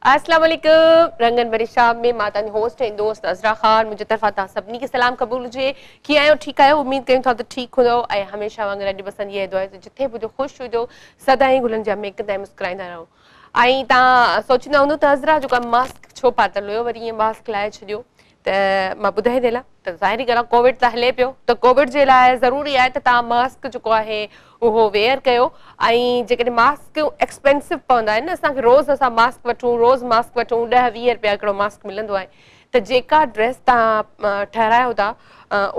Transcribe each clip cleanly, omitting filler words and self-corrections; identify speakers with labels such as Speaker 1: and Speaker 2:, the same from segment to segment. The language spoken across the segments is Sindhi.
Speaker 1: اسلام عليڪم رنگن ڀري شام ۾ مان توهان جي هوسٽ ۽ دوست عذرا خان منهنجي طرفان توهان سڀني کي سلام قبول هجي. ڪيئن آهيو؟ ٺيڪ آهيو؟ اميد ڪيون ٿا ته ٺيڪ هوندؤ ۽ هميشه وانگر اڄ به اسان جي اها دعا آهي ته جٿي به هجو خوش هجو سدائين گلن جيان مهڪندا ۽ مسڪرائيندا رهو. ۽ توهان سوچيندا هوندؤ ته عذرا جيڪو آهي ماسڪ ڇو پاتل هيو وري ائين ماسڪ لاهي ڇڏيو ته مان ٻڌائي ٿي هلان ته ظاهري ڳالهه آهي ڪووڊ ته هلي پيو ته ڪووڊ جي لاء ضروري آهي ته توهان ماسڪ جيڪو آهي اهو ويئر ڪيو ۽ جيڪڏهن ماسڪ ايڪسپينسو پوندا آهن نه اسان کي روز اسان ماسڪ وٺون روز ماسڪ وٺون ڏهه ويهه رپيا هڪڙو ماسڪ ملندو آهي ته جيڪا ڊريس توهان ٺهرايو ٿا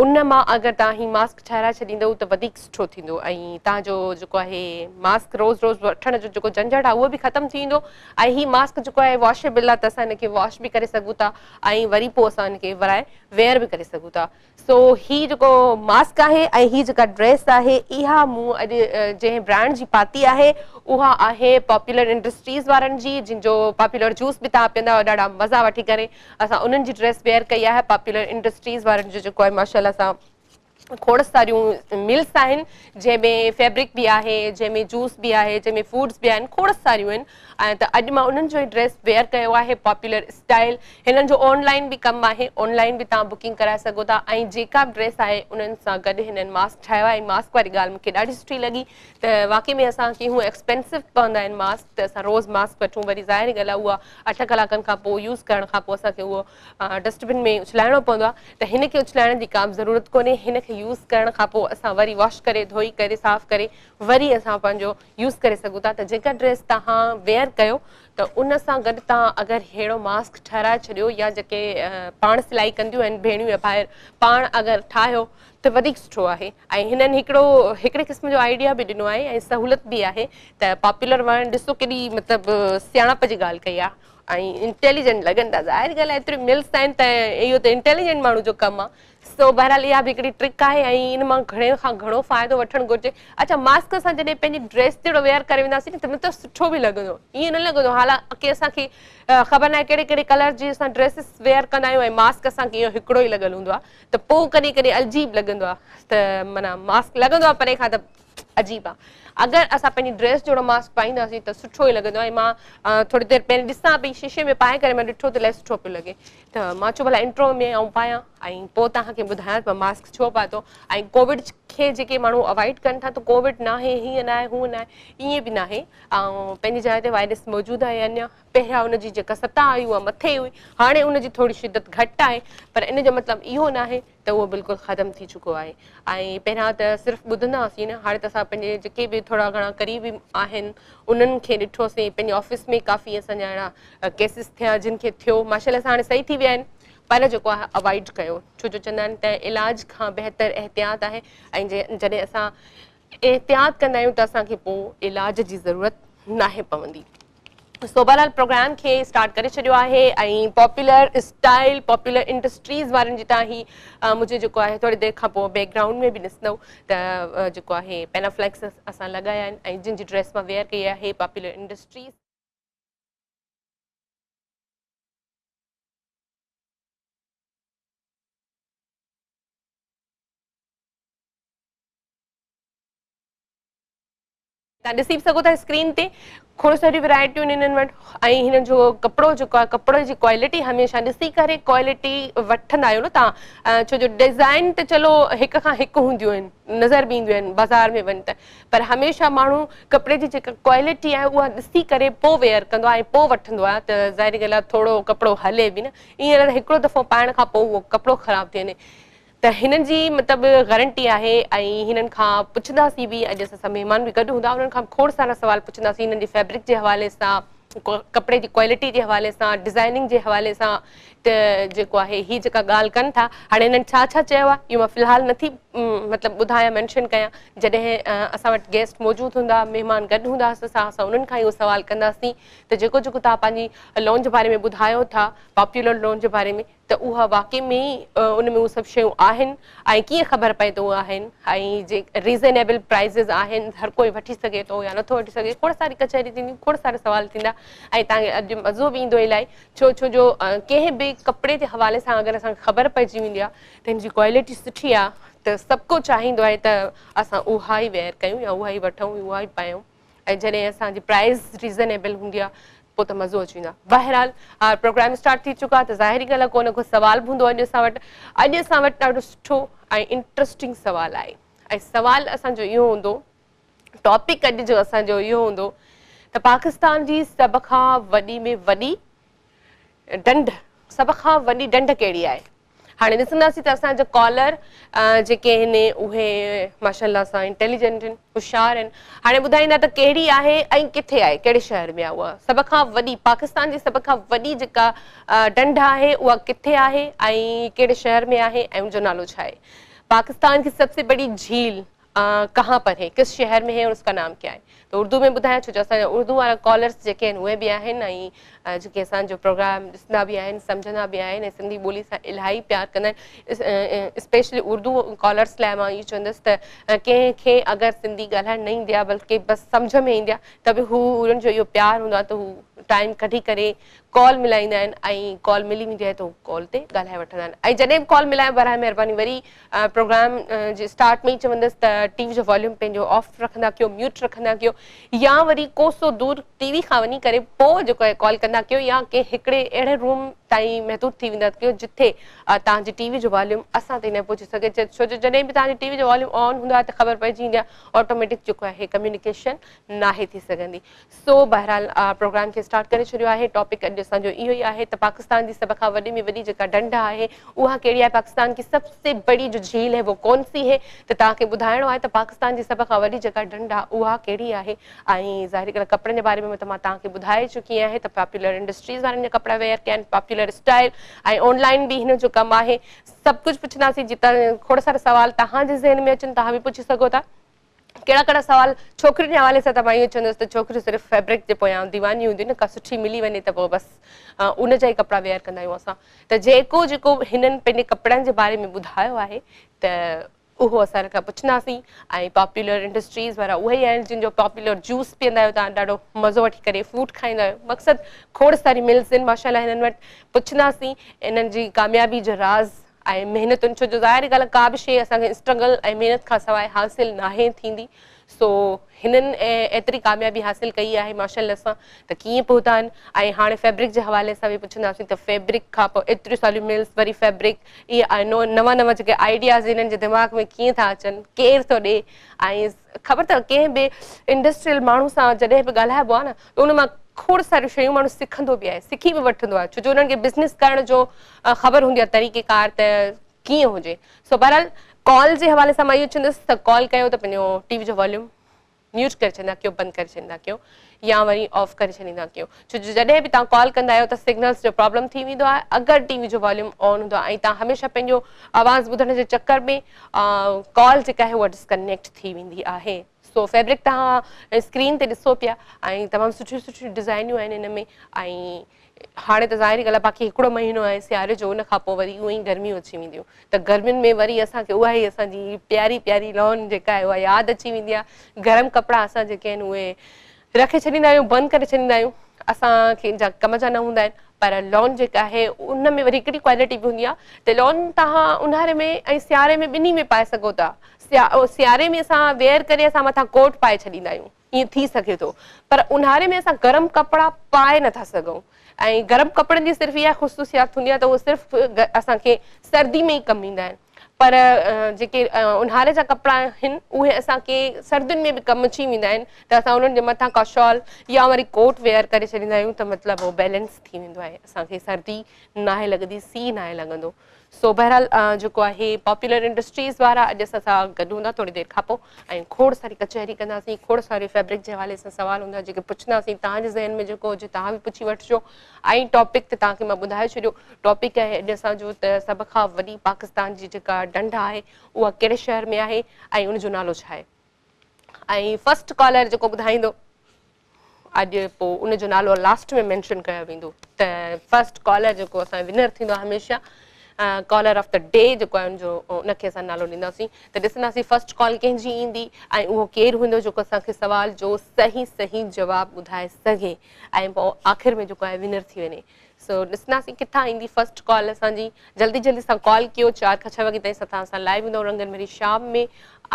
Speaker 1: ان مان اگر توهان هي ماسڪ ٺهرائي ڇڏيندؤ ته وڌيڪ سٺو ٿيندو ۽ توهان جو جيڪو آهي ماسڪ روز روز وٺڻ جو جيڪو جهنجهٽ آهي اهو به ختم ٿي ويندو ۽ هي ماسڪ جيڪو آهي واشيبل آهي ته اسان هن کي واش به ڪري سگهون ٿا ۽ وري پوء اسان ان کي ورائي ويئر به ڪري سگهون ٿا. سو هي جيڪو ماسڪ آهي ۽ هي جيڪا ڊريس آهي اها مون اڄ جنهن برانڊ جي پاتي آهي اها آهي پاپولر انڊسٽريز وارن جي جن جو پاپولر جوس به توهان پيئندا آهيو ڏاڍا مزا وٺي ڪري اسان انهن جي ڊريس ويئر ڪئي آهي پاپولر انڊسٽريز وارن جو جيڪو آهي ماشاء الله سان کوڙ ساريون ملس آهن جنهن ۾ فيبرڪ به آهي جنهن ۾ جوس به آهي جنهن ۾ فوڊس به آهن کوڙ ساريون آهن ۽ ته اڄ مان انهن جو ئي ڊريس ويئر ڪيو آهي پاپولر اسٽائل هنن جو آن لائن به ڪم آهي آن لائن به توهان بڪنگ ڪرائي سگهو ٿا ۽ جيڪا به ڊريس آهي انهن سان گڏ هنن ماسڪ ٺاهيو آهي ۽ ماسڪ واري ڳالهه مون کي ڏاڍي سٺي لڳي ته واقعي ۾ اسان کي هونء ايڪسپينسو پوندا آهن ماسڪ ته اسان روز ماسڪ وٺون وري ظاهري ڳالهه آهي اها اٺ ڪلاڪن کان پوء يوز ڪرڻ کان پوء اسان کي اهو ڊسٽ بن ۾ اڇلائڻو پوندو آهي ته هن کي اڇلائڻ جي ڪا به ضرورت ڪونهي هن کي يوز ڪرڻ کان پوء اسان وري واش ڪري ڌوئي ڪري صاف ڪري وري اسان پنهنجو يوز ڪري سگهون ٿا ته جيڪا ڊريس توهان ويئر ڪيو ته ان سان گڏ توهان اگر ههڙو ماسڪ ٺهرائي ڇڏيو يا جيڪي پاڻ سلائي ڪنديون آهن ڀيڻيون يا ڀائر پاڻ اگر ٺاهيو ته وڌيڪ سٺو آهي ۽ هنن هڪڙو هڪڙي قسم جو آئيڊيا به ڏنو آهي ۽ سهولت به آهي ته پاپولر وارن ڏسو ڪيڏي مطلب سياڻپ جي ڳالهه ڪئي آهي ۽ انٽيليجنٽ لڳن ٿا ظاهر ڳالهه آهي ايتريون ملس آهن ته اهو ته انٽيليجنٽ ماڻهو جو ڪم آهي سو بهرحال اها به هڪڙي ٽرڪ آهي ۽ ان مان گهڻي کان گهڻو فائدو وٺڻ گهرجي اڇا ماسڪ اسان جڏهن پنهنجي ڊريس جهڙو ويئر ڪري وينداسين نه ته مطلب سٺو به لڳندو ائين نه لڳندو حالانڪه اسان کي خبر ناهي ڪهڙي ڪهڙي ڪلر جي اسان ڊريسز ويئر ڪندا آهيون ۽ ماسڪ اسان کي اهو هڪڙو ئي لڳل هوندو آهي ته پوء ڪڏهن ڪڏهن عجيب لڳندو آهي ته معنيٰ ماسڪ لڳندو آهي پري کان ته عجيب آ اگر اسان پنهنجي ڊريس جهڙو ماسڪ پائينداسين ته سٺو ئي لڳندو ۽ مان ٿوري دير پهرين ڏسان پئي شيشي ۾ پائي ڪري مان ڏٺو ته الاهي سٺو پيو لڳي ته مان چيو ڀلا انٽرو ۾ آئون پايان ۽ پوء توهان کي ٻڌايان ته مان ماسڪ ڇو پاتو ۽ ڪووڊ کي جيڪي ماڻهو اوائڊ ڪن ٿا ته ڪووڊ ناهي هيئن ناهي هونئن ناهي ائين به ناهي ۽ پنهنجي جاء تي وائرس موجود آهي اڃا پهريان ان جي جيڪا سطح آهي اها مٿي هئي هاڻي ان جي ٿوري شدت گهٽ آهي پر ان جو مطلب اهو ناهي ته اهو بلڪل ختم ٿي چڪو آهي ۽ پهريان ته صرف ٻڌندا هئاسين نه هاڻي ته اسان پنهنجي جيڪي به ٿورا گهڻا قريبي آهن انهن کي ڏٺوسين پنهنجي آفيس ۾ ڪافي اسان جا اهڙا ڪيسز ٿيا جن کي ٿيو ماشاء الله سان هاڻي صحيح ٿي ويا آهن پر جيڪو آهي اوائڊ ڪيو ڇو جو چوندا آهن ته علاج کان بهتر احتياط آهي ۽ جڏهن اسان احتياط ڪندا آهيون ته اسان کي پوء علاج جي ضرورت ناهي پوندي. سو بهرحال پروگرام کي اسٽارٽ ڪري ڇڏيو آهي ۽ پاپولر اسٽائل پاپولر انڊسٽريز وارن جي تان هي منهنجو جيڪو آهي ٿوري دير کان پوء بيڪ گرائونڊ ۾ به ڏسندو ته جيڪو آهي پينافليڪس اسان لڳايا آهن ۽ جن جي ڊريس مان ويئر ڪئي آهي پاپولر انڊسٽريز. توهان ڏسي به سگهو ٿا اسڪرين تي کوڙ ساريون ورائٽيون آهن هنن وٽ ۽ هنن جو ڪپڙو جيڪو آهي ڪپڙي جي ڪوالٽي هميشه ڏسي ڪري ڪوالٽي وٺندا آهيو نه توهان ڇو جو ڊزائن ته چلو هڪ کان هڪ هونديون آهن نظر به اينديون آهن بازار ۾ وڃ ته پر هميشه ماڻهو ڪپڙي جي جيڪا ڪوالٽي آهي اها ڏسي ڪري پوء ويئر ڪندو آهي ۽ پوء وٺندو آهي ته ظاهري ڳالهه آهي ٿورو ڪپڙو هلي به نه ائين نه ته هڪڙو دفعو پائڻ کان پوء اهو ڪپڙو خراب ٿي وڃي ته هنن جي مطلب گارنٽي آهي ۽ هنن کان پڇنداسين به اڄ اسان سان مهمان به گڏ هوندا انهن کان به کوڙ سارا سوال پڇنداسين هنن جي فيبرڪ جي حوالي سان ڪپڙي جي ڪوالٽي جي حوالي سان ڊزائننگ جي حوالي سان ته جيڪو آهي هي جيڪا ڳالهه ڪن ٿا هاڻي هنن ڇا ڇا چيو آهي اهو مان في الحال نٿي مطلب ٻڌايان مينشن ڪيان جڏهن اسان وٽ گيسٽ موجود هوندا مهمان گڏ هوندا اسان سان اسان انهن کان اهو سوال ڪنداسين ته جيڪو جيڪو توهان پنهنجي لون جي باري ۾ ٻڌايو ٿا پاپولر لون جي باري ۾ ته اها واقعي ۾ ئي ان ۾ اهي سڀ شيون آهن ۽ ڪيئن خبر پئي ته اهي آهن ۽ جي ريزنيبل پرائزز آهن هر ڪوئي وٺي سگهي ٿو يا نٿو وٺي سگهي کوڙ ساري ڪچهري ٿيندي کوڙ سارا سوال ٿيندا ۽ توهان کي اڄ مزو به ايندو الاهي ڇو ڇو جو ڪنهن به ڪپڙي جي حوالي سان اگر اسان کي خبر پئجي ويندي آهي ته هن جي ڪوالٽي سٺي آهي ته سڀ ڪو چاهيندو آهي ته اسان اها ئي ويئر ڪيون يا اها ئي وٺون اها ئي پايون ۽ جڏهن اسان جي پرائز ريزنيبل هوندي آهي پوء ته مزو اچي ويندو آهي. بهرحال پروگرام اسٽارٽ ٿي چڪو آهي ته ظاهري ڳالهه آهي ڪو نه ڪو سوال به هوندو اڄ اسان وٽ. اڄ اسان وٽ ڏاڍو سٺو ۽ انٽرسٽنگ سوال آهي ۽ سوال اسان جو اهو هوندو، ٽاپڪ اڄ جو اسان جو اهو هوندو ته پاڪستان جي سڀ کان وڏي ۾ وڏي ڍنڍ، سڀ کان وڏي ڍنڍ ڪهڙي آهي؟ هاڻي ڏسنداسين ته اسان جا ڪالر جيڪي آهن اهي ماشاء الله سان انٽيليجنٽ آهن، هوشيار آهن. هاڻي ٻڌائيندا ته ڪهڙي آهي ۽ ڪٿي آهي، ڪهڙي شهر ۾ آهي اها سڀ کان وڏي، پاڪستان جي سڀ کان وڏي جيڪا ڍنڍ آهي اها ڪٿي آهي ۽ ڪهڙي شهر ۾ آهي ۽ ان جو نالو ڇا آهي؟ پاڪستان ڪي سب سي بڙي جهيل ڪهان پر هي، ڪس شهر ۾ هي اور اس ڪا نام ڪيا هي؟ ته اردو ۾ ٻڌايان ڇو جو اسان جا اردو وارا ڪالرس جيڪي آهن اهي به آهن ۽ جيڪي اسان جو پروگرام ڏسندا به آهن سمجهندا به آهن ۽ سنڌي ٻولي سان الاهي پيار ڪندا آهن. اسپيشلي اردو ڪالرس لاء مان اهو چوندس ته ڪنهن کي اگر سنڌي ڳالهائڻ نه ايندي آهي بلڪه بس سمجهه ۾ ايندي آهي ته به هو انهن جو اهو پيار هوندو آهي ته هو ٽائيم ڪڍي ڪري ڪال ملائيندا آهن ۽ ڪال ملي ويندي آهي ته هو ڪال تي ڳالهائي وٺندا آهن ۽ جڏهن به ڪال ملايان براء مهرباني وري پروگرام جي اسٽارٽ ۾ ئي چوندس ته ٽي وي جو واليوم پنهنجو آف رکندا ڪيو، ميوٽ رکندا ڪيو يا وري ڪو سو دور ٽي وي کان وڃي ڪري پوء جيڪو آهي ڪال ڪندا ڪيو يا ڪنهن هڪڙي اهڙي روم تائين محدود ٿي ويندا ڪيو جتي توهان جي ٽي وي جو واليوم اسان تائين نه پهچي سگهي ڇو جو جڏهن به توهان جي ٽي وي جو واليوم آن هوندو آهي ته خبر پئجي ويندي آهي آٽوميٽڪ جيڪو آهي ڪميونيڪيشن ناهي ٿي سگهندي. سو بهرحال پروگرام کي اسٽارٽ ڪري ڇڏيو آهي. ٽاپڪ اڄ اسان جو اهو ئي آهي ته پاڪستان جي سڀ کان وڏي ۾ وڏي جيڪا ڍنڍ آهي اها ڪهڙي آهي، پاڪستان ڪي سب سي بڙي جو جهيل هي وو ڪون سي هي ته توهان کي ٻڌائڻو آهي ته پاڪستان جي سڀ کان وڏي جيڪا ڍنڍ آهي اها ڪهڙي آهي ۽ ظاهري ڳالهه ڪپڙن جي باري ۾ ته مان توهان کي ٻڌائي چڪي آهيان ته پاپولر انڊسٽريز وارن جا ڪپڙا ويئر ڪيا آهن، پاپولر اسٽائل ۽ آن لائن به هن جو ڪم آهي. سڀ ڪجهه پڇنداسين جتان کوڙ سارا سوال توهان جي ذهن ۾ اچن توهان به پڇي سگهو ٿا. ڪهڙا ڪهڙا سوال ڇوڪرين جي حوالي سان ته مان اهو چوندس ته ڇوڪريون صرف فيبرڪ جي پويان ديوانيون هونديون آهن ڪا سٺي ملي وڃي ته پوء بس ان جا ئي ڪپڙا ويئر ڪندا آهيون اسان ته جيڪو جيڪو هنن پنهنجي ڪپڙن جي باري ۾ ٻڌايو آهي ته اهو اسان کان پڇنداسين ۽ پاپولر انڊسٽريز وارا اهي ئي آهن جن جو پاپولر جوس پيئندا آهيو توهان ڏاڍو مزو وٺي ڪري فروٽ کائيندا آهيو مقصد کوڙ ساري ملز آهن ماشاء الله هنن وٽ پڇنداسين انهن جي ڪاميابي جو راز ۽ محنتن ڇو جو ظاهري ڳالهه ڪا به شيء اسان کي اسٽرگل ۽ محنت کان سواء حاصل ناهي ٿيندي سو هنن ايتري ڪاميابي حاصل ڪئي آهي ماشاء الله سان ته ڪيئن پهتا آهن ۽ هاڻي فيبرڪ جي حوالي سان به پڇنداسين ته فيبرڪ کان پوء ايتريون ساريون ملز وري فيبرڪ اهي نوان نوان جيڪي آئيڊياز هنن جي دماغ ۾ ڪيئن ٿا اچن ڪير ٿو ڏي ۽ خبر اٿو ڪنهن به انڊسٽريل ماڻهو سان جڏهن به ڳالهائبو آهي نه ته ان مان کوڙ ساريون شيون ماڻهو سکندو به آهي سکي به وٺندو آهي ڇو جو انهن کي بزنس ڪرڻ جو خبر هوندي آهي طريقي ڪار ته ڪيئن هجي سو بهرحال ڪال جي حوالي سان مان اهو چوندس ته ڪال ڪيو ته پنهنجو ٽي وي جو واليوم ميوٽ ڪري ڇڏيندا ڪيو بند ڪري ڇڏيندا ڪيو يا وري آف ڪري ڇڏيندا ڪيو ڇو جو جڏهن به توهان ڪال ڪندا آهيو ته سگنلز جو پرابلم ٿي ويندو آهي اگر ٽي وي جو واليوم آن هوندو آهي ۽ توهان هميشه پنهنجو آواز ٻڌڻ جي چڪر ۾ ڪال جيڪا آهي اها ڊسڪنيڪٽ ٿي ويندي آهي سو فيبرڪ توهان اسڪرين تي ڏسو پيا ۽ تمام سٺيون سٺيون ڊزائنيون آهن ان ۾ ۽ هاڻي ته ظاهري ڳالهه آهي باقي هڪڙو مهينو آهي سياري جو ان کان پوء وري اونئن ئي گرميون اچي وينديون ته گرمين ۾ وري اسان کي اها ئي اسان جي پياري پياري لان جيڪا آهي اها ياد اچي ويندي آهي گرم ڪپڙا اسان جيڪي آهن اهي رکي ڇڏيندا آهيون بند ڪري ڇڏيندا آهيون اسان کي جا ڪم جا نه هوندا آهن پر لان جيڪا آهي ان ۾ وري هڪڙي ڪوالٽي به هوندي آهي ته لان توهان اونهاري ۾ ۽ سياري ۾ ٻنهي ۾ پائي سگهو ٿا سياري ۾ اسان ويئر ڪري اسان مٿان ڪوٽ پائي ڇڏيندا آهيون ائين ٿي سگهي ٿو پر اونهاري ۾ اسان گرم ڪپڙا پائي نٿا سگهون ۽ گرم ڪپڙن جي صرف اها خصوصيات هوندي آهي ته اهي صرف اسان کي سردي ۾ ئي ڪم ايندا آهن پر جيڪي اونهاري جا ڪپڙا آهن اهي اسان کي سردين ۾ به ڪم اچي ويندا آهن ته اسان انهن جي مٿان ڪا شال يا وري ڪوٽ ويئر ڪري ڇڏيندا آهيون ته مطلب اهو بيلنس ٿي ويندو آهي اسان کي سردي ناهي لڳندي سيء ناهي لڳندو سو بهرحال جيڪو آهي پاپولر انڊسٽريز وارا اڄ اسان سان گڏ هوندا ٿوري دير کان پوء ۽ کوڙ ساري ڪچهري ڪنداسين کوڙ ساري فيبرڪ جي حوالي سان سوال هوندا جيڪي پڇنداسين توهان جي ذهن ۾ جيڪو هجي توهان به پڇي وٺجو ۽ ٽاپڪ ته توهان کي مان ٻڌائي ڇڏيو ٽاپڪ آهي اڄ اسان جو ته سڀ کان وڏي پاڪستان جي جيڪا ڍنڍ آهي اها ڪهڙي شهر ۾ آهي ۽ ان جو نالو ڇا آهي ۽ فرسٽ ڪالر جيڪو ٻڌائيندو اڄ پوء ان جو نالو لاسٽ ۾ مينشن ڪيو ويندو ته فرسٽ ڪالر جيڪو اسان جو ونر ٿيندو هميشه ڪالر آف the D جيڪو آهي ان جو ان کي اسان نالو ڏينداسين ته ڏسنداسين فرسٽ ڪال ڪنهن جي ايندي ۽ اهو ڪير هوندو جيڪو اسان کي سوال جو صحيح صحيح جواب ٻڌائي سگهي ۽ پوء آخر ۾ جيڪو آهي ونر ٿي وڃي سو ڏسنداسين ڪٿان ايندي فرسٽ ڪال اسان جي جلدي جلدي سان ڪال ڪيو 4 کان 6 وڳي تائين اسان توهان سان لائيو هوندو رنگن ڀري شام ۾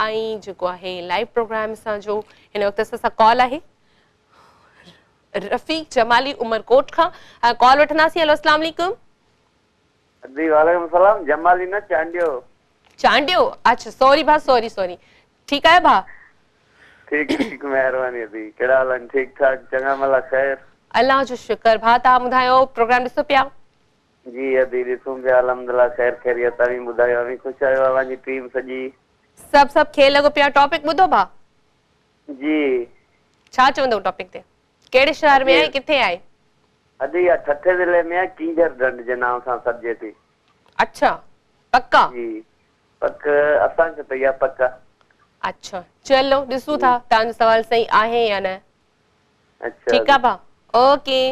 Speaker 1: ۽ جيڪو آهي لائيو پروگرام اسان جو هن وقت اسان سان ڪال آهي. رفيق جمالي عمرڪوٽ کان ڪال وٺنداسين هلو اسلام عليڪم.
Speaker 2: جي وعليڪم السلام جمالي نه چانڊيو.
Speaker 1: چانڊيو اڇا سوري ڀاء سوري سوري ٺيڪ آهيو ڀاء.
Speaker 2: ٺيڪ ٺيڪ مهرباني ادي ڪهڙا حال آهن ٺيڪ ٺاڪ چڱا ڀلا خير.
Speaker 1: الله جو شڪر ڀاء توهان ٻڌايو پروگرام ڏسو پيا.
Speaker 2: جي ادي ڏسون پيا الحمدلله خير خيريت اوهين ٻڌايو اوهين خوش آهيو اوهان جي ٽيم سڄي.
Speaker 1: سڀ سڀ خير لڳو پيو آ ٽاپڪ ٻڌو ڀاء.
Speaker 2: جي.
Speaker 1: ڇا چوندؤ ٽاپڪ تي ڪهڙي شهر ۾ آهي ڪٿي آهي.
Speaker 2: ادي اها ٺٽي ضلعي ۾ آهي ڪينجهر ڍنڍ جي نانء سان سڏجي ٿي.
Speaker 1: اڇا پڪا.
Speaker 2: جي پڪ اسان کي ته اها پڪ آ.
Speaker 1: اڇا چلو ڏسون ٿا توهان جو سوال صحيح آهي يا نه.
Speaker 2: اڇا
Speaker 1: ٺيڪ آ ڀاء okay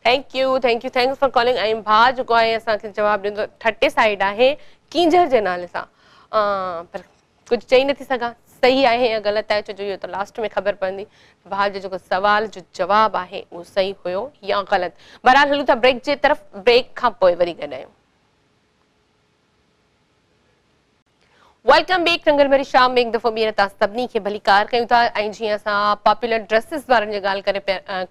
Speaker 1: thank you thank you thanks for calling ۽ ڀاء جيڪو آهي اسان کي جواب ڏنو ٺٽي سائيڊ آهي ڪينجهر جي نالي سان پر ڪجهه چئي نٿي سگهان صحيح آهي يا غلط آهي ڇو جو اهو ته لاسٽ ۾ خبر پوندي ڀاء جو جيڪو سوال جو جواب آهي اهو صحيح هيو يا غلط بهرحال هلون ٿا بريڪ جي طرف بريڪ کان پوء وري گڏ آهيون. Welcome back رنگن ڀري شام ۾ هڪ دفعو ٻيهر توهان سڀني کي ڀليڪار ڪيون ٿا ۽ جيئن اسان پاپولر ڊريسز وارن جي ڳالهه ڪري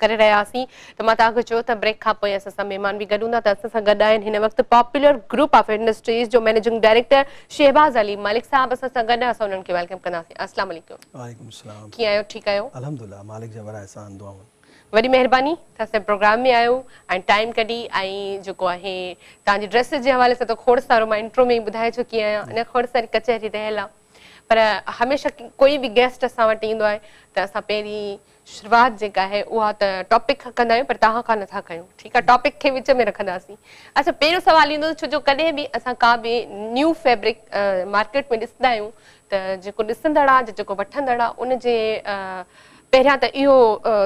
Speaker 1: ڪري رهيا هئاسين ته مان توهان کي چيو ته بريڪ کان پوء اسان سان مهمان به گڏ هوندا ته اسان سان گڏ آهن هن وقت پاپولر گروپ آف انڊسٽريز جو مئنيجنگ ڊائريڪٽر شهباز علي ملڪ صاحب اسان سان گڏ اسان انهن کي welcome ڪنداسين السلام عليڪم.
Speaker 3: وعليڪم السلام.
Speaker 1: ڪيئن آهيو ٺيڪ آهيو؟
Speaker 3: الحمدلله مالڪ جا وڏا احسان دعائون.
Speaker 1: وڏي مهرباني ته اسان جي پروگرام ۾ آيو ۽ ٽائيم ڪڍي ۽ جيڪو آهي توهان جي ڊريسز جي حوالي سان ته کوڙ سارو مان انٽرو ۾ ئي ٻڌائي چڪي آهيان اڃا کوڙ ساري ڪچهري رهيل آهي پر هميشه ڪوئي به گيسٽ اسان وٽ ايندو آهي ته اسان پهرين شروعات جيڪا آهي اها ته ٽاپڪ کان ڪندا آهيون پر توهان کان نٿا ڪيون ٺيڪ آهي ٽاپڪ کي وچ ۾ رکنداسين اڇا پهريون سوال ايندو ڇو جو ڪڏهن به اسان ڪا به نيو فيبرڪ مارڪيٽ ۾ ڏسندا آهيون ته جيڪو ڏسندڙ آهي جيڪو وٺندڙ آهي ان جي پهريان ته اهو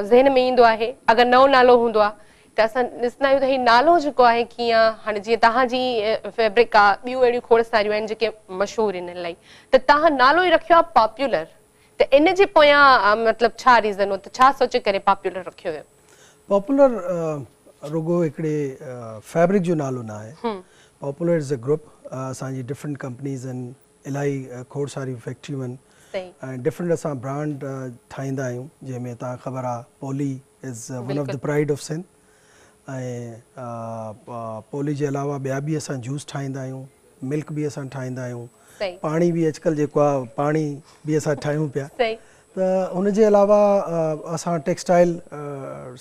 Speaker 1: ذهن ۾ ايندو آهي اگر نئون نالو هوندو آهي ته اسان ڏسندا آهيون ته هي نالو جيڪو آهي ڪيئن آهي هاڻي جيئن توهان جي فيبرڪ آهي ٻيون اهڙيون کوڙ ساريون آهن جيڪي مشهور آهن الاهي ته توهان نالو ئي رکيو آهي پاپولر ته ان جي پويان مطلب ڇا ريزن هو ته ڇا سوچي ڪري پاپولر رکيو ويو؟
Speaker 3: پاپولر رڳو هڪڙي فيبرڪ جو نالو نه آهي پاپولر از اي گروپ اسان جي ڊفرنٽ ڪمپنيز آهن الاهي کوڙ ساريون فيڪٽريون آهن ۽ ڊفرنٽ اسان برانڊ ٺاهيندا آهيون جنهن ۾ توهان کي خبر آهي پولي is one of the pride of Sindh ۽ پولي جي علاوه ٻيا به اسان جوس ٺاهيندا آهيون ملڪ به اسان ٺاهيندا آهيون پاڻي به اڄڪلهه جيڪو آهي پاڻي به اسان ٺاهيون پيا ته ان جي علاوه اسان ٽيڪسٽائل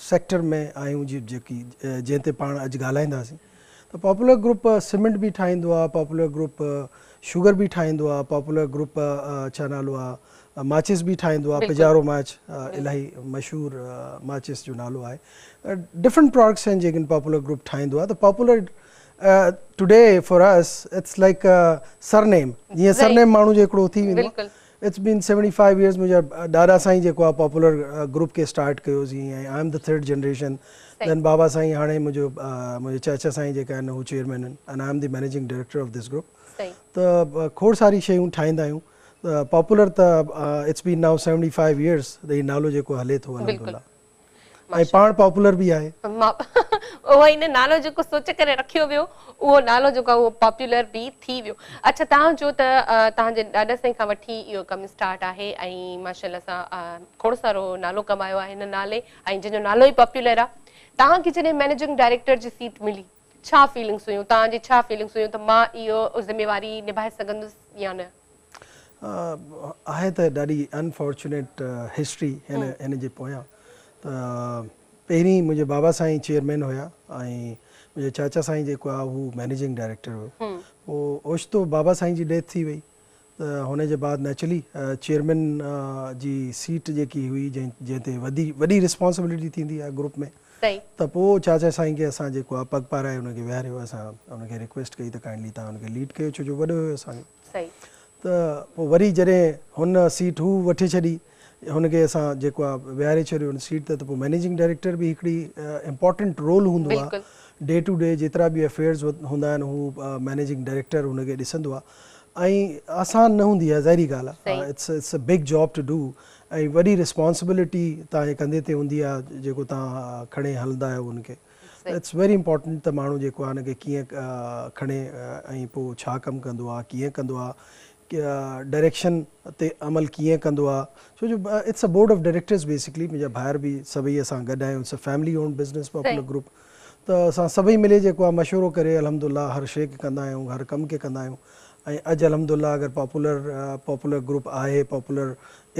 Speaker 3: سيڪٽر ۾ آهيون جيڪي جنهن تي پاڻ اڄ ڳالهائينداسين ته پاپولر گروپ سيمينٽ به ٺاهيندو آ، پاپولر گروپ شوگر به ٺاهيندو آ، پاپولر گروپ ڇا نالو آ ماچس به ٺاهيندو آ، پجارو ماچ الاهي مشهور ماچس جو نالو آهي. ڊفرنٽ پراڊڪٽس آهن جيڪي پاپولر گروپ ٺاهيندو آ ته popular today for us it's like surname جيئن سرنيم ماڻهو جو هڪڙو ٿي ويندو آ. It's been 75 years منهنجا ڏاڏا سائين جيڪو آ پاپولر گروپ کي اسٽارٽ ڪيو سين ۽ I am the third generation then بابا سائين هاڻي منهنجو منهنجي چاچا سائين جيڪا آهن هو چيئرمين آهن and I am the managing director of this group ته کوڙ ساري شيون ٺاهيندا آهيون ته پاپولر ته it's been now 75 years ته هي نالو جيڪو هلي ٿو الحمدلله ۽ پاڻ پاپولر به آهي.
Speaker 1: اهو ئي نه نالو جيڪو سوچي ڪري رکيو ويو اهو نالو جيڪو آهي اهو پاپولر به ٿي ويو. اڇا توهان چيو ته توهان جي ڏاڏا سائين کان وٺي اهو ڪم اسٽارٽ آهي ۽ ماشاءالله سان کوڙ سارو نالو ڪمايو آهي هن نالي ۽ جنهن جو نالو ئي پاپولر آهي. توهان کي جڏهن مئنيجنگ ڊائريڪٽر جي سيٽ ملي ڇا فيلنگس هيون توهان جي ڇا فيلنگس هيون ته مان اهو ذميواري نڀائي سگهندس يا نه؟
Speaker 3: آهي ته ڏاڍي انفارچونيٽ هسٽري هن هن جي پويان ته پهرين منهنجي بابا سائين چيئرمين هيا ۽ منهنجي چاچا سائين جيڪو آهي هو مئنيجنگ ڊائريڪٽر هيو پوء اوچتو بابا سائين جي ڊيٿ ٿي وئي ته هن جي بعد نيچرلي چيئرمين جي سيٽ جيڪي هئي جنهن تي وڏي وڏي رسپانسبلٽي ٿيندي آهي گروپ ۾ ته پوء چاچا سائين کي اسان جيڪو آهي پڳ پارائي ان کي ويهاريو اسان ان کي رڪويسٽ ڪئي ته ڪائنڊلي توهان ان کي ليڊ ڪيو ڇو جو وڏو هيو اسان جو ته پوء وري جڏهن هن سيٽ هو وٺي ڇڏي هن کي اسان جيڪو آ ويهاري ڇڏيو هن سيٽ تي ته پوء مئنيجنگ ڊائريڪٽر به هڪڙي امپارٽنٽ رول هوندو آ ڊي ٽو ڊي جيترا به افيئرز هوندا آهن هو مئنيجنگ ڊائريڪٽر هن کي ڏسندو آ ۽ آسان نه هوندي آ ظاهري ڳالهه آ it's it's a big job to do ۽ وڏي رسپانسبلٽي توهان جي ڪنڌي تي هوندي آ جيڪو توهان کڻي هلندا آهيو ان کي. It's very important ته ماڻهو جيڪو آهي ان کي ڪيئن کڻي ۽ پوء ڇا ڪم ڪندو آهي ڪيئن ڪندو آهي ڊائريڪشن تي عمل ڪيئن ڪندو آ ڇو جو it's a board of directors basically منهنجا ڀائر به سڀئي اسان گڏ آهيون it's a family owned business Popular Group ته اسان سڀئي ملي جيڪو آ مشورو ڪري الحمدالله هر شي کي ڪندا آهيون هر ڪم کي ڪندا آهيون ۽ اڄ الحمدالله اگر پاپولر پاپولر گروپ آهي پاپولر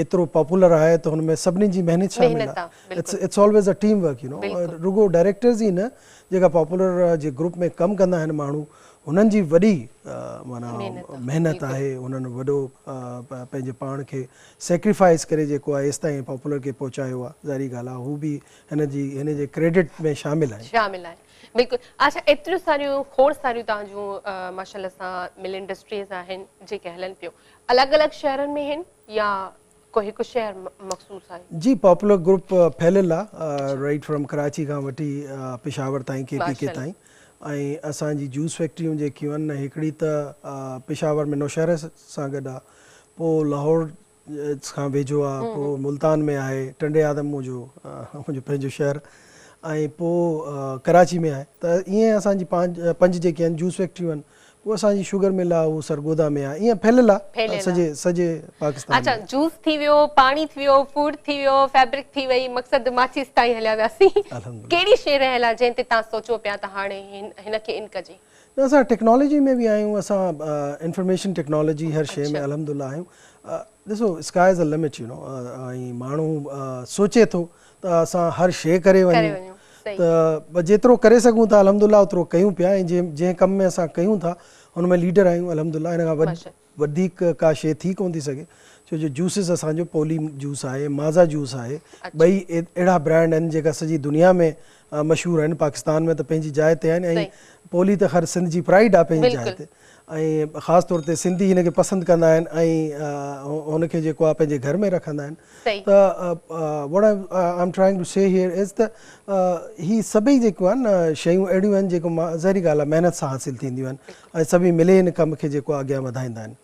Speaker 3: ايترو پاپولر آهي ته هن ۾ سڀني جي محنت شامل آهي it's it's always a team work you know رڳو ڊائريڪٽرز ئي نه جيڪا پاپولر جي گروپ ۾ ڪم ڪندا آهن ماڻهو هنن جي وڏي معنيٰ محنت آهي هنن وڏو پنهنجي پاڻ کي سيڪريفائس ڪري جيڪو آهي ايستائين پاپولر کي پهچايو آهي ظاهري ڳالهه آهي هو به هن جي هن جي ڪريڊٽ ۾ شامل آهن.
Speaker 1: شامل آهن بلڪل اڇا ايتريون ساريون کوڙ ساريون توهان جون ماشاءالله سان مل انڊسٽريز آهن جيڪي هلن پيون الڳ الڳ شهرن ۾ آهن يا ڪو هڪ شهر مخصوص آهي؟
Speaker 3: جي پاپولر گروپ ڦهليل آ رائيٽ فرام ڪراچي کان وٺي پشاور تائين ڪي پي ڪي تائين ۽ اسان جي جوس فيڪٽريون جيڪيون آهن هڪڙي ته پشاور ۾ نوشهره سان گڏ آ پو لاهور کان ويجهو آ پو ملتان ۾ آهي ٽنڊي آدم منهنجو منهنجو پنهنجو شهر ۽ پو ڪراچي ۾ آهي ته ائين اسان جي پنج جيڪي آهن جوس فيڪٽريون آهن پوء اسان جي شگر مل آ اهو سرگوڌا ۾ آ ائين ڦهليل آ سڄي سڄي پاڪستان
Speaker 1: ۾. اڇا جوس ٿي ويو پاڻي ٿي ويو فوڊ ٿي ويو فيبرڪ ٿي وئي مقصد ماچيس تائين هليا وياسين ڪهڙي شي رهيل آ جنهن تي توهان سوچو پيا ته هاڻي هن کي ان ڪجي.
Speaker 3: نه اسان ٽيڪنالاجي ۾ به آهيون اسان انفارميشن ٽيڪنالاجي هر شي ۾ الحمدلله آهيون ڏسو sky is a limit you know ۽ ماڻهو سوچي ٿو ته اسان هر شيء ڪري وڃون ته جيترو ڪري سگهون ٿا الحمدلله اوترو ڪيون پيا ۽ جنهن ڪم ۾ اسان ڪيون ٿا ان ۾ ليڊر آهيون الحمدلله ان کان وڌيڪ ڪا شيء ٿي ڪونه ٿي سگهي ڇو جو جوسز اسان جو پولي جوس آهي مازا جوس آهي ٻئي اهڙا برانڊ آهن جيڪا سڄي دنيا ۾ مشهور آهن پاڪستان ۾ ته پنهنجي جاء تي آهن ۽ پولي ته خير سنڌ جي پرائيڊ آهي پنهنجي جاء تي ۽ خاص طور تي سنڌي هن کي پسند ڪندا آهن ۽ هن کي جيڪو آهي پنهنجي گهر ۾ رکندا آهن ته what I am trying to say here is ته هي سڀئي جيڪو آهن شيون اهڙيون آهن جيڪو ظاهري ڳالهه آهي محنت سان حاصل ٿينديون آهن ۽ سڀئي ملي هن ڪم کي جيڪو آهي اڳيان وڌائيندا آهن.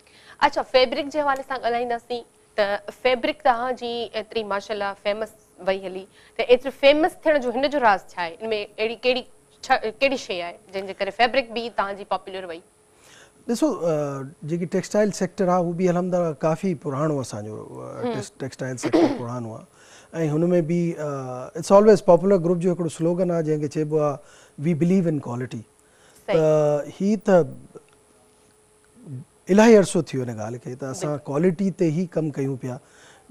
Speaker 1: اڇا فيبرڪ جي حوالي سان ڳالهائينداسين ته فيبرڪ توهان جي ايتري ماشاءالله فيمس وئي هلي ته ايتري فيمس ٿيڻ جو هن جو راز ڇا آهي ان ۾ اهڙي ڪهڙي ڪهڙي شيء آهي جنهن جي ڪري فيبرڪ به توهان جي پاپولر وئي؟
Speaker 3: ڏسو جيڪي ٽيڪسٽائل سيڪٽر آهي هو به الحمدلله ڪافي پراڻو اسان جو ٽيڪسٽائل سيڪٽر پراڻو آهي ۽ هن ۾ به it's always popular group جو هڪڙو سلوگن آهي جنهن کي چئبو آهي وي بليو ان ڪوالٽي ته هي ته الاهي عرصو ٿي ويو ان ڳالهه کي ته اسان ڪوالٽي تي ئي ڪم ڪيون پيا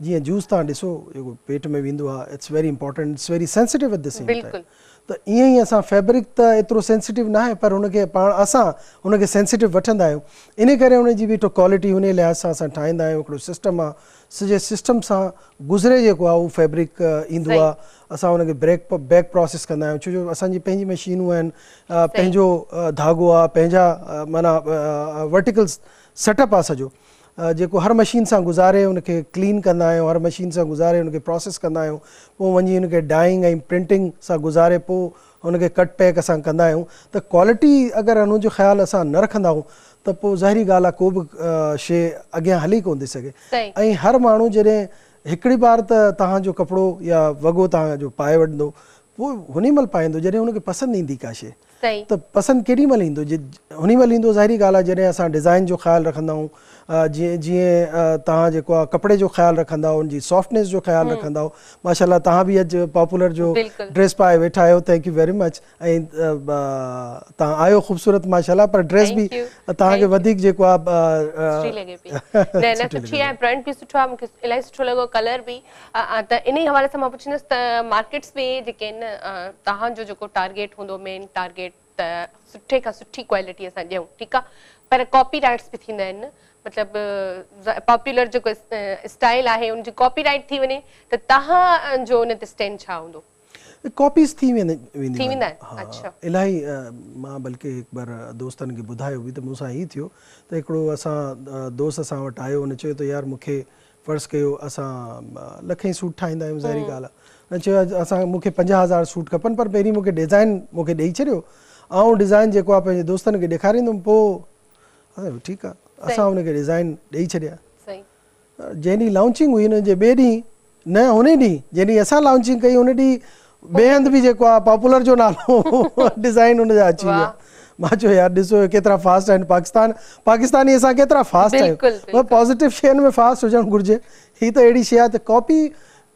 Speaker 3: جيئن جوس توهان ڏسو جيڪو پيٽ ۾ ويندو آهي it's very important it's very sensitive at the same time ته ائين ئي اسان فيبرڪ ته ايترو سينسيٽو ناهي پر هن کي پاڻ اسان هن کي سينسيٽو وٺندا آهيون ان ڪري هن جي به ڪوالٽي ان لحاظ سان اسان ٺاهيندا آهيون هڪڙو سسٽم آهي سڄي سسٽم سان گذري جيڪو آهي اهو فيبرڪ ايندو آهي اسان ان کي بريڪ بيڪ پراسيس ڪندا آهيون ڇو جو اسان جي پنهنجي مشينون آهن پنهنجو ڌاڳو آهي پنهنجا معنيٰ ورٽيڪل سيٽ اپ آهي سڄو جيڪو هر مشين سان گذاري ان کي ڪلين ڪندا آهيون هر مشين سان گذاري ان کي پراسيس ڪندا آهيون پوء وڃي ان کي ڊائنگ ۽ پرنٽنگ سان گذاري پوء ان کي ڪٽ پيڪ اسان ڪندا آهيون ته ڪوالٽي اگر ان جو خيال اسان نه رکندا آهيون ته پوء ظاهري ڳالهه آهي ڪو به شي اڳيان هلي ڪونه ٿي سگهي ۽ هر ماڻهو جڏهن هڪڙي بار ته توهان جو ڪپڙو يا وڳو توهان جو پائي وٺندو پوء هني مهل پائيندو جڏهن هن کي پسند ايندي ڪا شيء ته پسند ڪيڏي مهل ايندو هني مهل ايندو ظاهري ڳالهه آهي جڏهن اسان ڊزائن جو خيال رکندا آهيون جيئن جيئن توهان جيڪو آهي ڪپڙي جو خيال رکندا آهيو ان جي سافٽنيس جو خيال رکندا آهيو ماشاء الله توهان به اڄ پاپولر جو ڊريس پائي ويٺا آهيو thank you very much ۽ توهان آهيو خوبصورت ماشاءالله پر ڊريس به توهان کي وڌيڪ جيڪو آهي
Speaker 1: سٺي لڳي پئي نه نه سٺي آهي پرنٽ به سٺو آهي مونکي الاهي سٺو لڳو ڪلر به ته انهي حوالي سان مان پڇندس ته مارڪيٽس ۾ جيڪي آهن توهان جو جيڪو ٽارگيٽ هوندو مين ٽارگيٽ ته سٺي کان سٺي ڪوالٽي اسان ڏيون ٺيڪ آهي پر ڪاپي رائٽس به ٿيندا آهن نه مطلب پاپولر جيڪو اسٽائل آهي ان جي ڪاپي رائٽ ٿي وڃي ته توهان جو ان تي اسٽينڊ ڇا هوندو؟
Speaker 3: ڪاپيز ٿي وينديون آهن ها الاهي مان بلڪه هڪ بار دوستن کي ٻڌايو به ته مون سان هي ٿيو ته هڪڙو اسان دوست اسان وٽ آيو هن چيو ته يار مون کي فرض ڪيو اسان لکين سوٽ ٺاهيندا آهيون ظاهري ڳالهه آهي هن چيو اسان مون کي 50 هزار سوٽ کپن پر پهرين مون کي ڊيزائن مون کي ڏئي ڇڏيو آئون ڊيزائن جيڪو آهي پنهنجي دوستن کي ڏيکاريندم پوء ٺيڪ آهي اسان هن کي ڊيزائن ڏئي ڇڏيا جنهن ڏينهن لانچنگ هئي ان جي ٻئي ڏينهن نه ان ئي ڏينهن جنهن ڏينهن اسان لانچنگ ڪئي ان ڏينهن ٻئي هنڌ به جيڪو آهي پاپولر جو نالو ڊزائن ان جا اچي ويا. مان چيو يار ڏسو ڪيترا فاسٽ آهن پاڪستان پاڪستاني اسان ڪيترا فاسٽ آهيون پازيٽو شين ۾ فاسٽ هجڻ گهرجي هي ته اهڙي شي آهي ته ڪاپي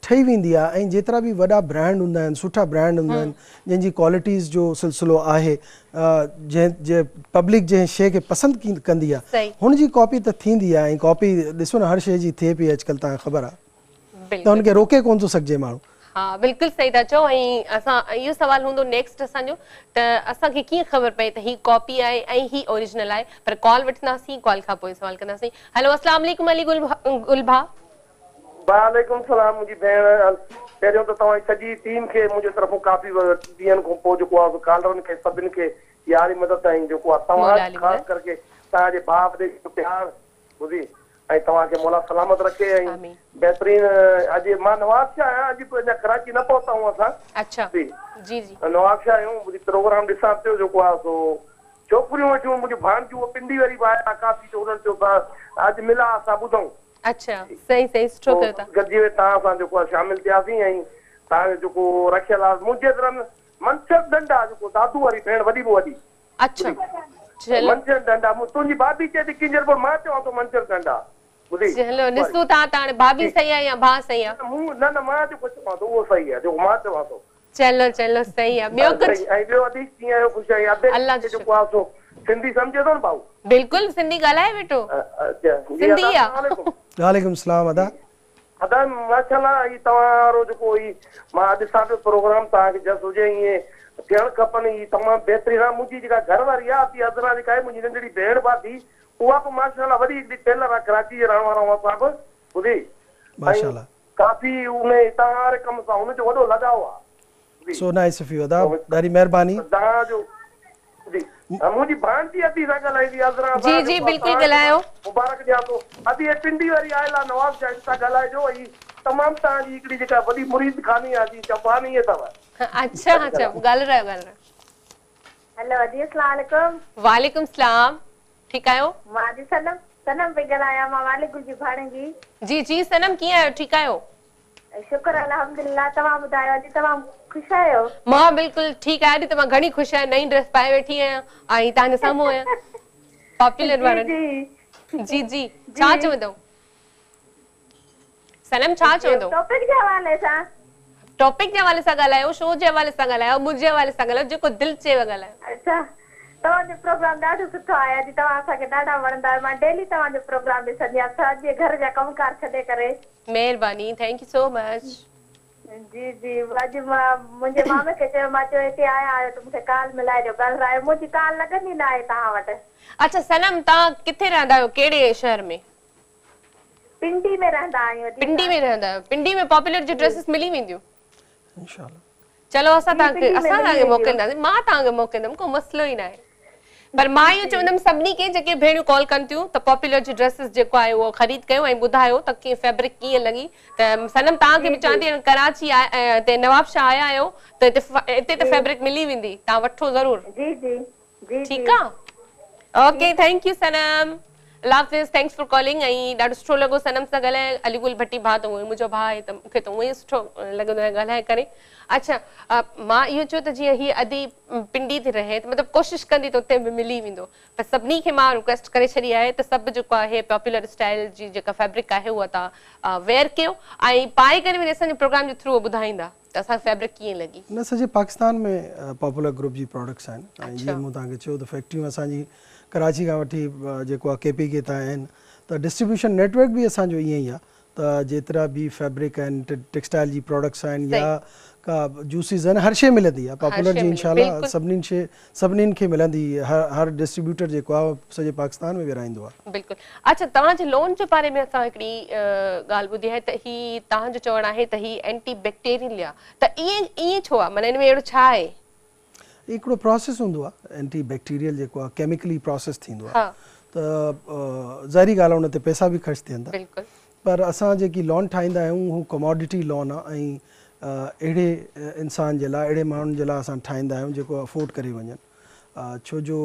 Speaker 3: ٺهي ويندي آهي ۽ جيترا به وڏا برانڊ هوندا آهن سٺا برانڊ هوندا آهن جن جي ڪوالٽيز جو سلسلو آهي جنهن جي پبلڪ جنهن شي کي پسند ڪندي آهي هن جي ڪاپي ته ٿيندي آهي ۽ ڪاپي ڏسو نه هر شي جي ٿئي پئي اڄڪلهه توهان کي خبر آهي ته هن کي روڪي ڪونه ٿو سگهجي ماڻهو.
Speaker 1: ها بلڪل صحيح ٿا چئو ۽ اسان اهو سوال هوندو نيڪسٽ اسان جو ته اسان کي ڪيئن خبر پئي ته هي ڪاپي آهي ۽ هي اوريجنل آهي پر ڪال وٺنداسين ڪال کان پوء سوال ڪنداسين هلو اسلام عليڪم علي گل گل ڀاء.
Speaker 4: وعليڪم السلام منهنجي ڀيڻ پهريون ته توهان جي سڄي ٽيم کي منهنجي طرفون ڪافي ڏينهن کان پوء جيڪو آهي سو ڪالرن کي سڀن کي ياري مدد ۽ جيڪو آهي توهان خاص ڪرڪي توهان جي ڀاء وڏي جو پيار ٻڌي ۽ توهان کي مولا سلامت رکي ۽ بهترين اڄ مان نواب شاهه آهيان اڄ اڃا ڪراچي نه پهتا آهيون اسان
Speaker 1: اڇا جي جي
Speaker 4: نواب شاهه آهيون ٻڌي پروگرام ڏسان پيو جيڪو آهي سو ڇوڪريون ويٺيون منهنجون ڀاڻجيون پنڊي واري به آيا ڪافي ته انهن چيو ته اڄ ملا اسان ٻڌون
Speaker 1: اڇا صحيح صحيح سٺو ڪيو ٿا.
Speaker 4: گڏجي ويهي توهان سان جيڪو آهي شامل ٿياسين ۽ توهان جو جيڪو رکيل آهي منهنجي درن منڇر ڍنڍ آهي جيڪو دادو واري ڀيڻ وڏي ۾ وڏي
Speaker 1: اڇا چلو
Speaker 4: منڇر ڍنڍ آهي تنهنجي ڀاڀي چئي ٿي ڪينجهر پر مان چوان ٿو منڇر ڍنڍ آهي ٻڌي
Speaker 1: چلو ڏسون ٿا ته هاڻي ڀاڀي صحيح آهي يا ڀاء صحيح آهي.
Speaker 4: مون نه نه مان جيڪو چوان ٿو اهو صحيح آهي جيڪو مان چوان ٿو.
Speaker 1: چلو چلو صحيح آ ٻيو ڪجھ.
Speaker 4: ۽ ٻيو ادي ڪيئن آهيو خوش آهين ادي
Speaker 1: الله جو
Speaker 4: جيڪو آ سو سنڌي سمجهي ٿو نه ڀائو.
Speaker 1: بلڪل سنڌي ڳالهائي ويٺو سنڌي آ.
Speaker 3: وعليڪم السلام ادا.
Speaker 4: ادا ماشاءالله هي توهان وارو جيڪو هي مان ڏسان پيو پروگرام توهان کي جس هجي ائين ٿيڻ کپن هي تمام بهترين آ منهنجي جيڪا گهر واري آ ادي عذرا جيڪا آهي منهنجي ننڍڙي ڀيڻ به آ ٿي اها به ماشاءالله وڏي هڪڙي ٽيلر آ ڪراچي جي رهڻ وارا آهيون اسان به ٻڌي
Speaker 3: ماشاءالله.
Speaker 4: ڪافي انهي توهان واري ڪم سان هن جو وڏو لڳاء آ.
Speaker 3: جي. سو نائس آف يو ادا ڏاڍي مهرباني.
Speaker 4: توهان جو جي منهنجي ڀاڻجي ادي سان ڳالهائيندي عذرا
Speaker 1: جي
Speaker 4: سان
Speaker 1: جي
Speaker 4: جيڪو آ
Speaker 1: بلڪل
Speaker 4: توهان کي مان
Speaker 1: ڳالهايو.
Speaker 4: مبارڪ ڏيان ٿو ادي هي پنڊي واري آيل آ نواب شاهه هن سان ڳالهائجو ۽ تمام توهان جي هڪڙي جيڪا وڏي مريد خاني آ جي چوپاني اٿو.
Speaker 1: اڇا اڇا ڳالهرايو ڳالهرايو.
Speaker 5: هيلو ادي اسلام عليڪم.
Speaker 1: وعليڪم سلام ٺيڪ آهيو.
Speaker 5: مان ادي صنم صنم پئي ڳالهايان مان والي گل جي ڀاڻيجي.
Speaker 1: جي جي صنم ڪيئن آهيو ٺيڪ آهيو.
Speaker 5: شڪر الحمدلله توهان ٻڌايو ادي توهان خوش آهيو.
Speaker 1: مان بلڪل ٺيڪ آهيان ادي ته مان گهڻي خوش آهيان نئين ڊريس پائي ويٺي آهيان ۽ توهان جي سامهون آهيان پاپولر
Speaker 5: جي
Speaker 1: وارن
Speaker 5: جي
Speaker 1: جي جي ڇا
Speaker 5: جي
Speaker 1: چوندؤ صنم ڇا چوندؤ.
Speaker 5: ٽاپڪ جي حوالي سان.
Speaker 1: ٽاپڪ جي حوالي سان ڳالهايو شو جي حوالي سان ڳالهايو منهنجي حوالي سان ڳالهايو جيڪو دل چئيو ڳالهايو.
Speaker 5: اڇا توهان جو پروگرام ڏاڍو سٺو آهي ادي توهان اسان کي ڏاڍا وڻندا آهيو مان ڊيلي توهان جو پروگرام ڏسندي آهيان سڄي گهر جا ڪم ڪار ڇڏي ڪري.
Speaker 1: مهرباني thank you سو مچ.
Speaker 5: جي جي اڄ مان منهنجي مامي کي چيو مان چيو هتي آيا آهيو ته مون کي ڪال ملائي ڏيو ڳالهرايو منهنجي ڪال لڳندي نه آهي توهان وٽ.
Speaker 1: اڇا صنم توهان ڪٿي رهندا آهيو ڪهڙي شهر ۾.
Speaker 5: پنڊي ۾ رهندا آهيون ادي
Speaker 1: پنڊي
Speaker 5: اسان.
Speaker 1: ۾ رهندا آهيو پنڊي ۾ پاپولر جون
Speaker 5: جي.
Speaker 1: ڊريسز ملي وينديون.
Speaker 3: انشاء الله.
Speaker 1: چلو اسان
Speaker 5: جي
Speaker 1: توهان کي
Speaker 5: پنڊي ۾
Speaker 1: اسان
Speaker 5: ملي
Speaker 1: توهان کي
Speaker 5: وينديون.
Speaker 1: موڪلينداسين مان توهان کي موڪليندم ڪو مسئلو ئي ناهي پر مان اهو
Speaker 5: جي.
Speaker 1: چوندم سڀني کي جيڪي ڀيڻيون ڪال ڪن ٿيون ته پاپولر جي ڊريسز جيڪو آهي اهو خريد ڪيو ۽ ٻڌايو ته ڪيئن فيبرڪ ڪيئن لڳي ته صنم توهان کي
Speaker 5: جي
Speaker 1: به چوان
Speaker 5: جي.
Speaker 1: ٿي ڪراچي هتي نواب شاهه آيا آهيو ته هتي هتي ته
Speaker 5: جي.
Speaker 1: فيبرڪ ملي ويندي توهان وٺو ضرور.
Speaker 5: جي جي جي جي.
Speaker 1: ٺيڪ آ اوڪي thank you صنم الله حافظ thanks for calling ۽ ڏاڍو سٺو لڳو صنم سان ڳالهائي علي گل ڀٽي ڀاء ته هونئن منهنجو ڀاء آهي ته مونکي ته هونئن ئي سٺو لڳندو آهي ڳالهائي ڪري اڇا مان اهو چيو ته جيئن هي ادي پنڊي ٿي رهي ته مطلب ڪوشش ڪندي ته اتي به ملي ويندو پر سڀني کي مان رڪويسٽ ڪري ڇڏي آهي ته سڀ جيڪو آهي پاپولر اسٽائل جي جيڪا فيبرڪ آهي اها توهان ويئر ڪيو ۽ پائي ڪري وري اسان جي پروگرام جي ٿرو ٻڌائيندا ته اسان کي فيبرڪ ڪيئن لڳي.
Speaker 3: نه سڄي پاڪستان ۾ پاپولر گروپ جي پراڊڪٽس آهن ۽ جيئن مون توهان کي چيو ته فيڪٽريون اسان جي ڪراچي کان وٺي جيڪو آهي ڪي پي ڪي تائين آهن ته ڊسٽريبيوشن نيٽ ورڪ به اسان جو ائين ئي آهي ته جيترا به فيبرڪ آهن ٽيڪسٽائل جي پراڊڪٽس آهن يا ڪا جوسز آهن هر شي ملندي آهي پاپولر جي انشاء الله سڀني شي سڀني کي ملندي هر ڊسٽريبيوٽر جيڪو آهي سڄي پاڪستان ۾ ورهائيندو آهي.
Speaker 1: بلڪل اڇا توهان جي لون جي باري ۾ اسان هڪڙي ڳالهه ٻڌي آهي ته هي توهان جو چوڻ آهي ته هي اينٽي بيڪٽيريل آهي ته ائين ائين ڇو آهي معنيٰ ان ۾ اهڙو ڇا آهي؟
Speaker 3: هي هڪڙو پراسيس هوندو آهي اينٽي بيڪٽيريل جيڪو آهي ڪيميڪلي پراسيس ٿيندو آهي ته ظاهري ڳالهه آهي ان تي پئسا به خرچ ٿين ٿا پر اسان جيڪي لون ٺاهيندا آهيون هو ڪموڊٽي لون آهي ۽ اهڙي انسان جي لاء اهڙي ماڻهن جي لاء اسان ٺاهيندا آهيون جيڪو افورڊ ڪري وڃن ڇو جو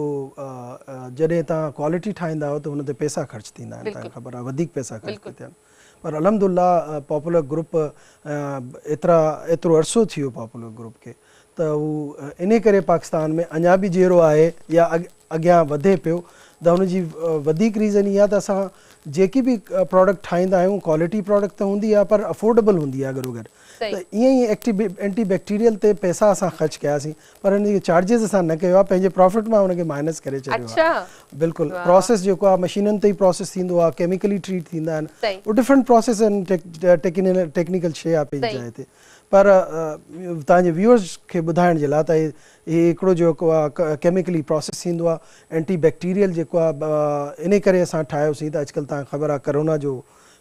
Speaker 3: جڏهن توهان ڪوالٽي ٺاهيندا آهيو ته ان تي پئسا خرچ ٿيندا آهن توهان کي خبر آهي وڌيڪ پئسا خرچ ٿا ٿين پر الحمدلله پاپولر گروپ ايترا ايترو عرصو ٿي ويو پاپولر گروپ کي ته ته هو انهي ڪري پاڪستان ۾ اڃا به جيئرو آهي يا اڳيان وڌي پيو ته ان جي وڌيڪ ريزن اها ته اسان جيڪي به پراڊڪٽ ٺاهيندا آهيون ڪوالٽي پراڊڪٽ ته هوندي آهي پر افورڊيبل هوندي آهي گڏوگڏ ته ائين ئي اينٽي بيڪٽيريل تي پئسا اسان خرچ ڪياسين پر ان جي چارجز اسان نه ڪيو آهي پنهنجي پرافٽ مان ان کي مائنس ڪري ڇڏيو آهي بلڪل پراسيس جيڪو آهي مشينن تي ئي پراسيس ٿيندو آهي ڪيميڪلي ٽريٽ ٿيندا آهن اهو ڊفرنٽ پراسيس آهن ٽيڪنيڪل شي آهي پنهنجي جاء تي پر توهان جي ويورز کي ٻڌائڻ جي لاء ته هي هڪڙو جيڪو آهي ڪيميڪلي پراسيس ٿيندو آهي اينٽي بيڪٽيريل جيڪو آهي انهي ڪري اسان ٺاهيوسين ته اڄڪلهه توهان کي خبر آهي ڪرونا جو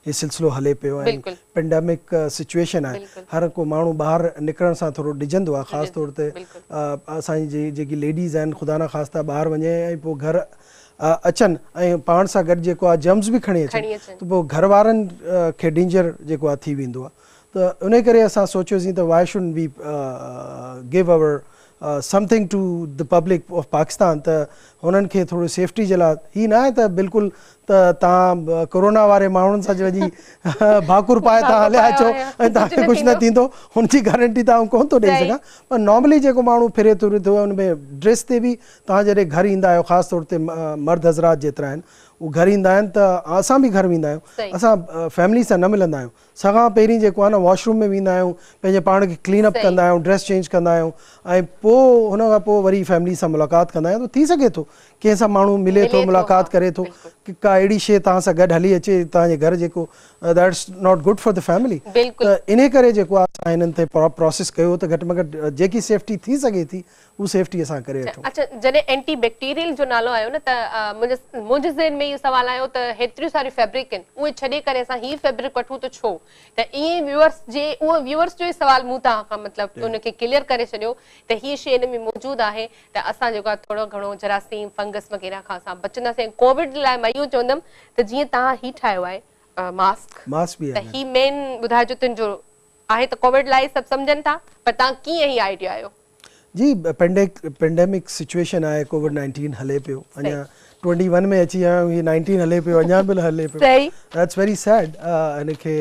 Speaker 3: هي سلسلو هلي پيو ۽ پينڊيمڪ سچويشن آهي هر ڪو ماڻهو ٻاهر نڪرڻ سان ٿورو ڊڄندو آهي خاص طور تي اسان جي جيڪي ليڊيز آهن خدا نخواسته ٻاهر وڃي ۽ پوء گهر اچن ۽ پاڻ سان گڏ جيڪو آهي جرمز به کڻي اچن ته پوء گهر وارن کي ڊينجر جيڪو آهي ٿي ويندو آهي ته انهي ڪري اسان سوچيوسين ته why should we give our something to the public of Pakistan ته هنن کي ٿورو سيفٽي جي لاء هي نه آهي ته بلڪل ته توهان ڪورونا واري ماڻهن سان وڃي ڀاڪر پائي توهان هليا اچو ۽ توهان کي ڪجهه نه ٿيندو هن جي گارنٽي ته آئون ڪونه ٿو ڏئي سگهان پر نارملي جيڪو ماڻهو ڦري ٿري ٿو ان ۾ ڊريس تي به توهان جڏهن گهر ايندا آهيو خاص طور تي مرد حضرات جيترا آهن هو گهر ايندا آهن ته اسان به گهر ويندا آهيون اسان فيملي سان نه ملندا آهيون سڀ کان پهرين جيڪو آهي نه واش روم ۾ ويندا آهيون پنهنجي پاڻ کي ڪلين اپ ڪندا آهيون ڊريس چينج ڪندا آهيون ۽ پوء هن کان پوء وري فيملي سان ملاقات ڪندا آهيون ته ٿي سگهي ٿو ڪنهن سان ماڻهو ملي ٿو ملاقات ڪري ٿو ڪا اهڙي شيء توهان سان گڏ هلي اچي توهان جي گهر جيڪو that's not good for the family ته انهي ڪري جيڪو آهي اسان هنن تي پروسيس ڪيو ته گهٽ ۾ گهٽ جيڪي سيفٽي ٿي سگهي ٿي هو سيفٽي اسان ڪري وٺون.
Speaker 1: اڇا جڏهن اينٽي بيڪٽيريل جو نالو آيو نه ته منهنجي ذهن ۾ اهو سوال آيو ته هيتريون ساريون فيبرڪ آهن اهي ڇڏي ڪري اسان هي فيبرڪ وٺون ته ڇو ته ائين ويورس جي اهو ويورس جو ئي سوال مون توهان کان مطلب ان کي ڪليئر ڪري ڇڏيو ته هي شي ان ۾ موجود آهي ته اسان جيڪو آهي ٿورو گهڻو جراثيم فنگس وغيره کان اسان بچنداسين ۽ ڪووڊ لاء مان اهو چوندم ته جيئن توهان هي ٺاهيو آهي ماسڪ ته هي مين ٻڌائجو تنهن جو آهي ته ڪووڊ لاء سڀ سمجهن ٿا پر توهان ڪيئن هي آئيڊيا آيو.
Speaker 3: جي پينڊيمڪ سچويشن آهي ڪووڊ نائنٽين هلي پيو اڃا ٽوئنٽي ون ۾ اچي ويا آهيون هي نائنٽين هلي پيو اڃا به هلي پيو that's very sad هن کي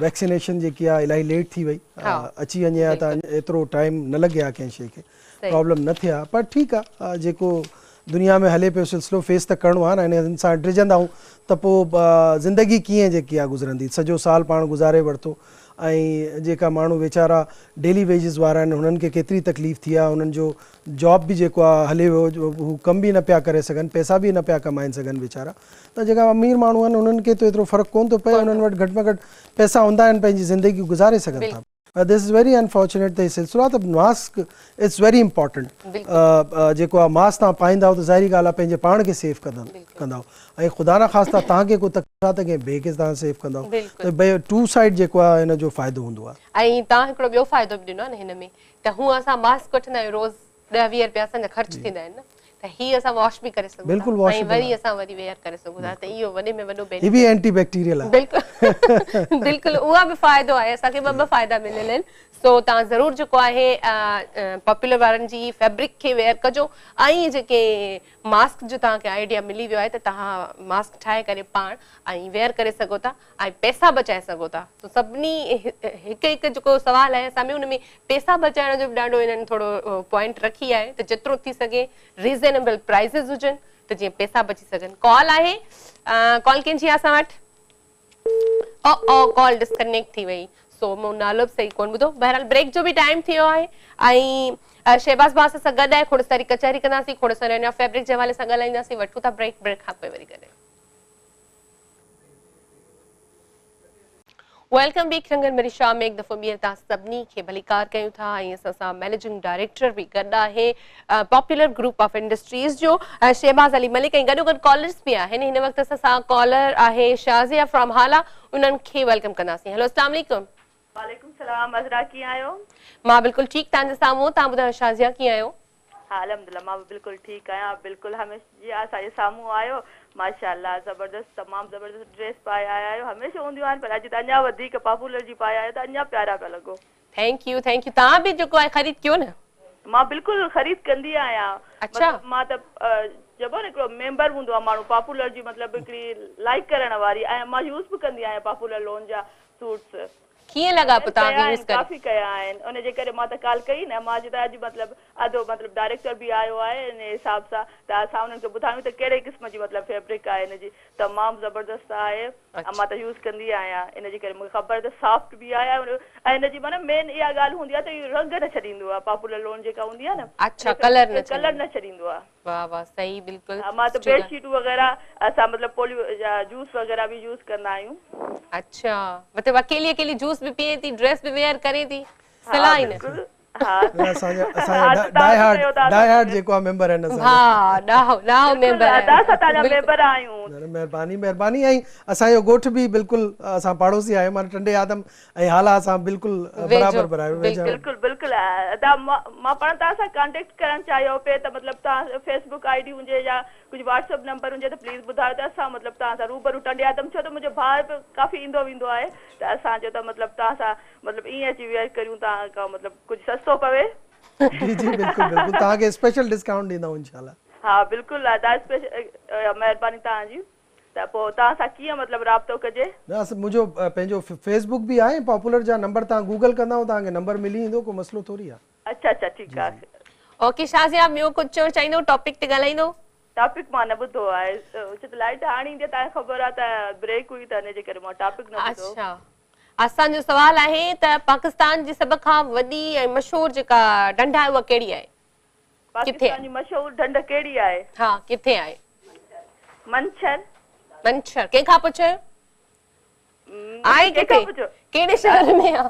Speaker 3: ويڪسينيشن جيڪي آهي الاهي ليٽ ٿي وئي اچي وڃي ها ته ايترو ٽائيم نه لڳي ها ڪنهن شي کي پرابلم نه ٿئي ها پر ٺيڪ آهي جيڪو دنيا ۾ هلي پيو سلسلو فيس ته ڪرڻو آهي نه هن سان ڊڄندا آهيون ته پوء زندگي ڪيئن جيڪي آهي گذرندي سڄو سال پاڻ گذاري ورتو ۽ جيڪا ماڻهو ويچارا ڊيلي ويجز وارا آهن هنن کي ڪيتري تڪليف ٿي آهي هنن جو جاب به جيڪو آهي هلي ويو هو ڪم به نه پيا ڪري سگهن پئسا به نه پيا ڪمائين سگهن ويچارا ته جيڪا امير ماڻهو آهن انهن کي ته ايترو فرق ڪونه ٿو پئي انهن وٽ گهٽ ۾ گهٽ پئسا هوندا آهن پنهنجي زندگي گذاري سگهن ٿا. دس از ويري انفارچونيٽ ته هي سلسلو آهي ته ماسڪ it's very important جيڪو آهي ماسڪ توهان پائيندائو ته ظاهري ڳالهه آهي پنهنجي پاڻ کي سيف ڪندائو ۽ خدا نخواسته توهان کي ڪو تڪليف آهي ته ڪنهن ٻئي کي توهان سيف ڪندائو ته ٻئي ٽو سائيڊ جيڪو آهي ان جو فائدو هوندو آهي.
Speaker 1: ۽ توهان هڪڙو ٻيو فائدو به ڏنو آهي نه هن ۾ ته هونء اسان ماسڪ وٺندا آهيون روز ڏهه 20 رپيا اسان جا خرچ ٿيندا آهن نه ته هي اسان واش به ڪري سگهون ٿا ۽ وري اسان وري ويئر ڪري سگهون ٿا ته اهو وڏي ۾ وڏو
Speaker 3: بينيفٽ هي به اينٽي بيڪٽيريل آهي.
Speaker 1: بلڪل بلڪل اها به فائدو آهي اسان کي ٻه ٻه فائدا مليل آهن سو توهان ضرور جيڪو آهي پاپولر وارن جي فيبرڪ کي ويئر ڪجو ۽ جيڪي ماسڪ جو توهان کي آئيڊيا ملي ويو آهي ته توهان ماسڪ ٺاهي ڪري پاڻ ۽ ويئر ڪري سگهو ٿا ۽ پئسا بچائي سگهو ٿا ته سڀني هڪ هڪ جيڪو سوال آهي اسان ۾ ان ۾ پئسا بچائڻ جو به ڏاڍو انهن ٿورو پوائنٽ رکي آهي ته جيترو ٿي سگهي ريزنيبل پرائزز هجن ته جيئن پئسا بچي سگهن ڪال آهي ڪال ڪنهن جي آهي اسان وٽ او او ڪال ڊسڪنيڪٽ ٿي وئي سو مون نالو به صحيح ڪونه ٻڌو بهرحال بريڪ جو به ٽائيم ٿي ويو آهي ۽ شهباز ڀاء اسان سان گڏ آهي کوڙ ساري ڪچهري ڪنداسين کوڙ ساري اڃا فيبرڪ جي حوالي سان ڳالهائينداسين وٺون ٿا بريڪ بريڪ کان پوء وري گڏ welcome back رنگن ڀري شام ۾ هڪ دفعو ٻيهر توهان سڀني کي ڀليڪار ڪيون ٿا ۽ اسان سان مئنيجنگ ڊائريڪٽر به گڏ آهي پاپولر گروپ آف انڊسٽريز جو شهباز علي ملڪ ۽ گڏوگڏ ڪالرز به آهن هن وقت اسان سان ڪالر آهي شازيه فرام هالا انهن کي welcome ڪنداسين هيلو اسلام عليڪم.
Speaker 5: وعليڪم سلام عذرا ڪيئن آهيو؟
Speaker 1: مان بلڪل ٺيڪ توهان جي سامهون توهان ٻڌايو شازيه ڪيئن آهيو؟
Speaker 5: ها الحمدلله مان به بلڪل ٺيڪ آهيان بلڪل هميشه جيان اسان جي سامهون آهيو ماشاءالله زبردست تمام زبردست ڊريس پائي آيا آهيو هميشه هونديون آهن پر اڄ ته اڃا وڌيڪ پاپولر جي پائي آيا آهيو ته اڃا پيارا پيا لڳو.
Speaker 1: Thank you thank you توهان به جيڪو آهي خريد ڪيو نه.
Speaker 5: مان بلڪل خريد ڪندي آهيان مطلب مان ته چئبو آهي نه هڪڙو ميمبر هوندو آهي ماڻهو پاپولر جي مطلب هڪڙي لائيڪ ڪرڻ واري ۽ مان يوز به ڪندي آهيان پاپولر لون جا سوٽس.
Speaker 1: ڪيئن لڳا پوء
Speaker 5: ڪيا
Speaker 1: توهان کي
Speaker 5: آهن
Speaker 1: يوز ڪري؟
Speaker 5: ڪافي ڪيا آهن ان جي ڪري مان ته ڪال ڪئي نه مان چيو ته اڄ مطلب ادو مطلب ڊائريڪٽر به آيو آهي ان حساب سان ته اسان انهن کي ٻڌايون ته ڪهڙي قسم جي مطلب فيبرڪ آهي ان جي تمام زبردست آهي ۽ مان ته يوز ڪندي آهيان ان جي ڪري مونکي خبر ته سافٽ به آهي ۽ ان جي معنيٰ مين اها ڳالهه هوندي آهي ته اهو رنگ نه ڇڏيندو آهي پاپولر لون جيڪا هوندي آهي نه
Speaker 1: اڇا ڪلر نه
Speaker 5: ڪلر نه ڇڏيندو آهي.
Speaker 1: واه واه صحيح بلڪل
Speaker 5: ها مان ته
Speaker 1: سٺي
Speaker 5: بيڊ
Speaker 1: ڳالهه.
Speaker 5: شيٽون وغيره اسان مطلب پوليو جا جوس وغيره به يوز ڪندا آهيون.
Speaker 1: اڇا مطلب اڪيلي اڪيلي جوس به پيئين ٿي ڊريس به ويئر ڪرين ٿي
Speaker 5: ها
Speaker 1: صلاح ئي نه.
Speaker 5: بلڪل ها
Speaker 3: نه اسان جا اسان
Speaker 5: ها
Speaker 3: جا
Speaker 5: ته
Speaker 3: ڊاء
Speaker 5: توهان
Speaker 3: هارڊ
Speaker 5: چيو ته
Speaker 3: ڊاء
Speaker 5: اسان
Speaker 3: هارڊ جيڪو آ ميمبر آهن اسان جا.
Speaker 1: ها ڏاهو ڏاهو
Speaker 5: بلڪل
Speaker 1: ميمبر
Speaker 5: ادا
Speaker 1: آهن
Speaker 5: اسان توهان جا
Speaker 1: بلڪل.
Speaker 5: ميمبر آهيون.
Speaker 3: نه نه مهرباني مهرباني ۽ اسان جو ڳوٺ به بلڪل اسان پاڙوسي آهيون معنيٰ ٽنڊي آدم ۽ هالا اسان بلڪل
Speaker 1: ويجهو
Speaker 3: برابر برابر ويجها
Speaker 1: بلڪل.
Speaker 5: بلڪل بلڪل ادا مان پاڻ توهان سان ڪانٽيڪٽ ڪرڻ چاهيو پئي ته مطلب توهان فيس بڪ I D هجي يا ڪجهه واٽس اپ نمبر هجي ته پليز ٻڌايو ته اسان مطلب توهان سان روبرو ٽنڊي آدم ڇو ته منهنجو ڀاء به ڪافي ايندو ويندو آهي ته اسان چيو ته مطلب توهان سان مطلب ائين اچي ويئر ڪريون توهان کان مطلب ڪجهه سستو پوي.
Speaker 3: جي جي بلڪل بلڪل توهان کي اسپيشل ڊسڪائونٽ ڏيندائون انشاء الله.
Speaker 5: ها بلڪل ادا اسپيشل مهرباني توهان جي. ته پوء توهان سان ڪيئن مطلب رابطو ڪجي.
Speaker 3: نه اصل منهنجو پنهنجو فيس بڪ به آهي ۽ پاپولر جا نمبر توهان گوگل ڪندائو توهان کي نمبر ملي ويندو ڪو مسئلو ٿوري آهي.
Speaker 5: اڇا اڇا ٺيڪ آ.
Speaker 1: اوڪي شازيا ٻيو ڪجهه چوڻ چاهيندو ٽاپڪ تي ڳالهائيندو.
Speaker 5: ٽاپڪ مان نه ٻڌو آهي ڇو ته لائيٽ هاڻي ايندي توهان کي خبر آ ته بريڪ هئي ته ان جي ڪري مان ٽاپڪ نه ٻڌو.
Speaker 1: اڇا اسان جو سوال آهي ته پاڪستان جي سڀ کان وڏي ۽ مشهور جيڪا ڍنڍ آهي اها ڪهڙي آهي؟ ڪٿي
Speaker 5: پاڪستان جي مشهور ڍنڍ ڪهڙي آهي؟
Speaker 1: ها ڪٿي آهي؟
Speaker 5: منڇر.
Speaker 1: منڇر ڪنهن کان پڇيو؟ آهي ڪٿي؟ ڪهڙي شهر ۾ آ؟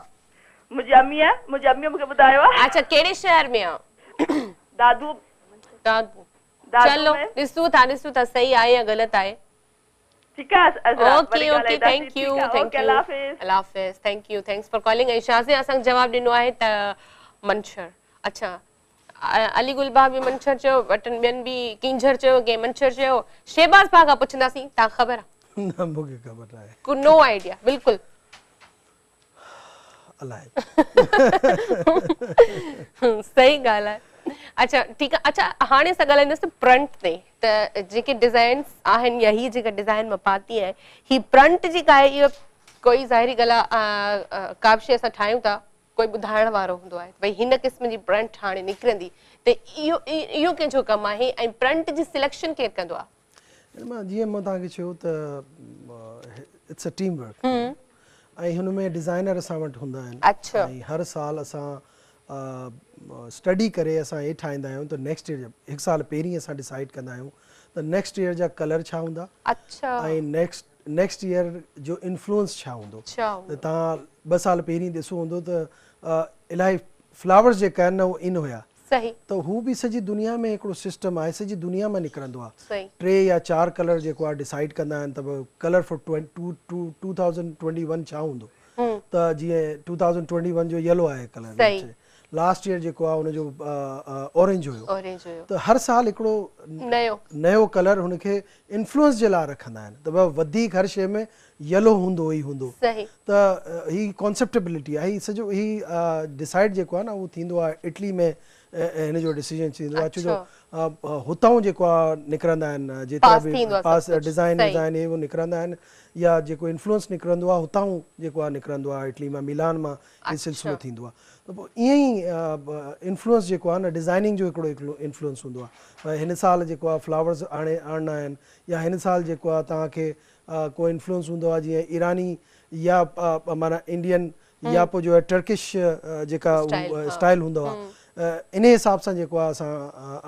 Speaker 5: منهنجي اميء منهنجي اميء مونکي ٻڌايو آ.
Speaker 1: اڇا ڪهڙي شهر ۾ آ؟
Speaker 5: دادو.
Speaker 1: دادو چلو ڏسون ٿا ڏسون ٿا صحيح آهي يا غلط آهي.
Speaker 5: ٺيڪ آ Azra
Speaker 1: okay okay thank you thank you
Speaker 5: Allah Hafiz.
Speaker 1: Allah Hafiz thank you thanks for calling ۽ Shazia اسان کي جواب ڏنو آهي ته منڇر اڇا علي گل ڀاء به منڇر چيو وٽن ٻين به ڪينجهر چيو ڪنهن منڇر چيو شهباز ڀاء کان پڇنداسين توهان کي خبر آ؟
Speaker 3: نه مون کي خبر ناهي.
Speaker 1: ڪو نو آئيڊيا بلڪل.
Speaker 3: الائي.
Speaker 1: صحيح ڳالهه آهي اڇا ٺيڪ آ اڇا هاڻي اسان ڳالهائينداسين پرنٽ تي ته جيڪي ڊزائنس آهن يا هي جيڪا ڊزائن مان پاتي آهي هي پرنٽ جيڪا آهي اهو ڪوئي ظاهري ڳالهه آ ڪا به شي اسان ٺاهيون ٿا ڪوئي ٻڌائڻ وارو هوندو آهي ته ڀئي هن قسم جي پرنٽ هاڻي نڪرندي ته اهو اهو ڪنهن جو ڪم آهي ۽ پرنٽ جي سليڪشن ڪير ڪندو آهي؟
Speaker 3: ان مان جيئن مان توهان کي چيو ته it's a team work ۽ هن ۾ ڊزائنر اسان وٽ هوندا آهن ۽ هر سال اسان اسٽڊي ڪري اسان هي ٺاهيندا آهيون ته نيڪسٽ ايئر هڪ سال پهرين اسان ڊسائيڊ ڪندا آهيون ته نيڪسٽ ايئر جا ڪلر ڇا هوندا ۽ نيڪسٽ نيڪسٽ ايئر جو انفلوئنس ڇا هوندو ته توهان ٻه سال پهرين ڏسو هوندو ته الاهي فلاورس جيڪا آهن نه اهي ان هيا ته هو به سڄي دنيا ۾ هڪڙو سسٽم آهي سڄي دنيا مان نڪرندو آهي ٽي يا چار ڪلر جيڪو آهي ڊسائيڊ ڪندا آهن ته ڪلر فار 2021 ڇا هوندو ته جيئن 2021 جو يلو آهي ڪلر لاسٽ ايئر جيڪو آهي ان جو اورينج هيو ته هر سال هڪڙو نيو ڪلر هن کي انفلوئنس جي لاء رکندا آهن ته ڀئي وڌيڪ هر شيء ۾ يلو هوندو ئي هوندو ته هي ڪانسيپٽبلٽي آهي هي سڄو هي ڊسائيڊ جيڪو آهي نه اهو ٿيندو آهي اٽلي ۾ هن جو ڊسيزن ٿيندو آهي ڇو جو هتان جيڪو آهي نڪرندا آهن جيترا به پاس ڊزائن وزائن هي هو نڪرندا آهن يا جيڪو انفلوئنس نڪرندو آهي هتان جيڪو آهي نڪرندو آهي اٽلي مان ميلان مان هي سلسلو ٿيندو آهي ته پوء ائين ئي انفلوئنس جيڪو آهي نه ڊزائننگ جو هڪڙو هڪڙو انفلوئنس هوندو آهي ڀائي هن سال جيڪو آهي فلاورز آڻي آڻڻا آهن يا هن سال جيڪو آهي توهان کي ڪو انفلوئنس هوندو آهي جيئن ايراني يا معنيٰ انڊين يا پوء جو آهي ٽرڪش جيڪا اسٽائل هوندو آهي انهي حساب سان جيڪو آهي اسان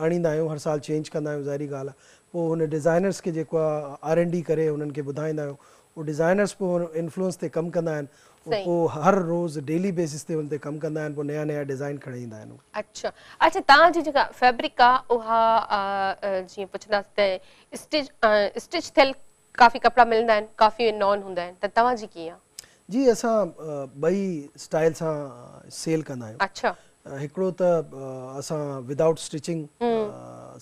Speaker 3: آڻيندا آهيون هر سال چينج ڪندا آهيون ظاهري ڳالهه آهي پوء هن ڊزائنرس کي جيڪو آهي آر اين ڊي ڪري هنن کي ٻڌائيندا آهيون اهي ڊزائنرس پوء هن انفلوئنس تي ڪم ڪندا آهن پوء هر روز ڊيلي بيسس تي ان تي ڪم ڪندا آهن پوء نيا نيا ڊزائن کڻي ايندا آهن.
Speaker 1: اڇا اڇا توهان جي جيڪا فيبرڪ آ اها جيئن پڇنداسين ته اسٽچ اسٽچ ٿيل ڪافي ڪپڙا ملندا آهن ڪافي نان هوندا آهن ته توهان جي ڪيئن آ؟
Speaker 3: جي اسان ٻئي اسٽائل سان سيل ڪندا آهيون.
Speaker 1: اڇا.
Speaker 3: هڪڙو ته اسان ودائوٽ اسٽچنگ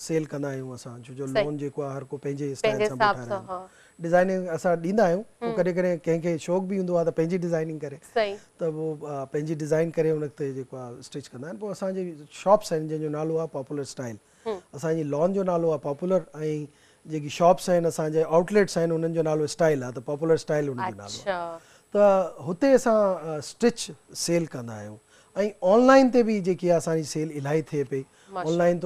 Speaker 3: سيل ڪندا آهيون اسان ڇو جو لون جيڪو آهي هر ڪو پنهنجي اسٽائل سان به ٺاهرائيندو آهي. ڊزائننگ اسان ڏيندا آهيون پوء ڪڏهن ڪڏهن ڪنهن کي شوق به هوندو آهي ته پنهنجي ڊزائننگ ڪري ته پوء پنهنجي ڊزائن ڪري ان تي جيڪو آهي اسٽچ ڪندا آهن پوء اسان جي شاپس آهن جنهن جو نالو آهي پاپولر اسٽائل اسان جي لان جو نالو آهي پاپولر ۽ جيڪي شاپس آهن اسان جي آئوٽ ليٽس آهن انهن جو نالو اسٽائل آهي ته پاپولر اسٽائل ان جو نالو آهي. ته هتي اسان اسٽچ سيل ڪندا آهيون ۽ آن لائن تي به جيڪي آهي اسان جي سيل الاهي ٿئي پئي آن لائن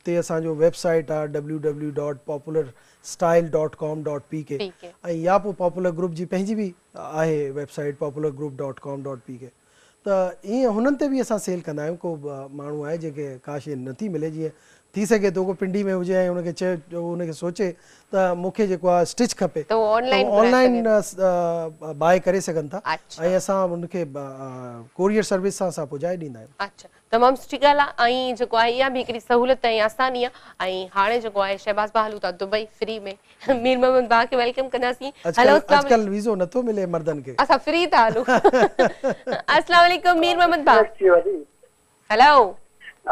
Speaker 3: تي اسان جو ويب سائيٽ آهي W W dot popular style dot com dot P K ۽ يا پوء پاپولر گروپ جي پنهنجي به آهي website popular group dot com dot P K ته ائين هنن تي به اسان سيل ڪندا آهيون ڪو ماڻهو آهي جنهن کي ڪا شيء نٿي ملي جيئن ٿي سگهي ٿو ڪو پنڊي ۾ هجي ۽ ان کي چئي ان کي سوچي ته مون کي جيڪو آهي اسٽچ کپي
Speaker 1: ته
Speaker 3: اهو آن لائين باء ڪري سگهن ٿا ۽ اسان ان کي ڪوريئر سروس سان اسان پڄائي ڏيندا آهيون.
Speaker 1: اڇا تمام سٺي ڳالهه آهي ۽ جيڪو آهي اها به هڪڙي سهولت ۽ آساني آهي ۽ هاڻي جيڪو آهي شهباز ڀاء هلون ٿا دبئي فري ۾ مير محمد ڀاء کي welcome ڪنداسين هلو
Speaker 3: اسلام اڄڪلهه ويزو نٿو ملي مردن کي.
Speaker 1: اسان فري ٿا هلون اسلام عليڪم مير محمد ڀاء. هلو.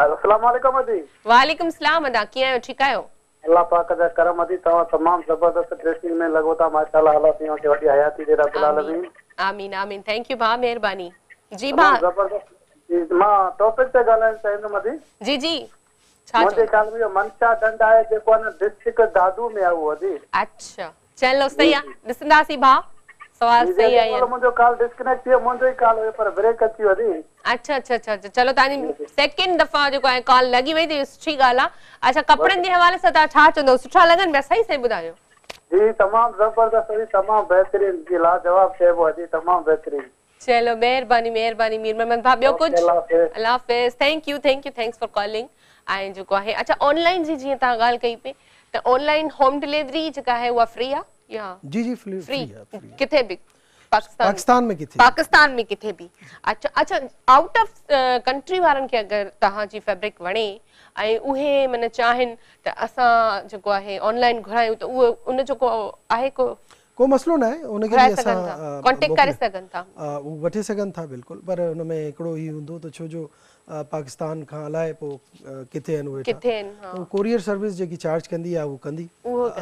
Speaker 4: السلام عليڪم ادي.
Speaker 1: وعليڪم السلام ادا ڪيئن آهيو ٺيڪ آهيو.
Speaker 4: الله پاڪ جا ڪرم ادي توهان تمام زبردست ڊريسنگ ۾ لڳو ٿا ماشاءالله الله سائين اوهان کي وڏي حياتي ڏي رب العالمين.
Speaker 1: آمين آمين thank you ڀاء مهرباني جي ڀاء.
Speaker 4: تمام زبردست جي مان ٽاپڪ تي ڳالهائڻ چاهيندم ادي.
Speaker 1: جي جي
Speaker 4: ڇا منهنجي خيال ۾ اهو منشا ڍنڍ آهي جيڪو آهي نه ڊسٽرڪٽ دادو ۾ آهي اهو ادي.
Speaker 1: اڇا چلو صحيح آ ڏسنداسين ڀاء سوال صحيح آهي
Speaker 4: يا نه. منهنجو ڪال ڊسڪنيڪٽ ٿي ويو منهنجو ئي ڪال هيو پر بريڪ اچي ويو ادي.
Speaker 1: اڇا اڇا اڇا اڇا چلو توهان جي سيڪنڊ دفعا جيڪو آهي ڪال لڳي وئي ته اهو سٺي ڳالهه آ اڇا ڪپڙن جي حوالي سان توهان ڇا چوندو سٺا لڳن پيا صحيح صحيح ٻڌايو.
Speaker 4: جي تمام زبردست ادي تمام بهترين جي لاجواب چئبو آ جي تمام بهترين.
Speaker 1: چلو مهرباني مهرباني مير محمد ڀاء ٻيو
Speaker 4: ڪجهه الله حافظ.
Speaker 1: الله حافظ thank you thank you thanks for calling ۽ جيڪو آهي اڇا آن لائين جي جيئن توهان ڳالهه ڪئي پئي ته آن لائين هوم ڊليوري جيڪا آهي اها فري آ يا
Speaker 3: جي جي فري
Speaker 1: فري ڪٿي به پاڪستان
Speaker 3: پاڪستان ۾ ڪٿي
Speaker 1: پاڪستان ۾ ڪٿي به اڇا اڇا آئوٽ آف ڪنٽري وارن کي اگر توهان جي فيبرڪ وڻي ۽ اهي معنيٰ چاهين ته اسان جيڪو آهي آن لائين گهرايون ته اهو ان جو ڪو آهي ڪو
Speaker 3: ڪو مسئلو ناهي ان کي به اسان
Speaker 1: ڪانٽيڪٽ ڪري سگهن ٿا.
Speaker 3: هو وٺي سگهن ٿا بلڪل پر ان ۾ هڪڙو هي هوندو ته ڇو جو پاڪستان کان الائي پوء ڪٿي آهن اهي
Speaker 1: ڪٿي آهن ها
Speaker 3: ته ڪوريئر سروس جيڪي چارج ڪندي آهي اهو ڪندي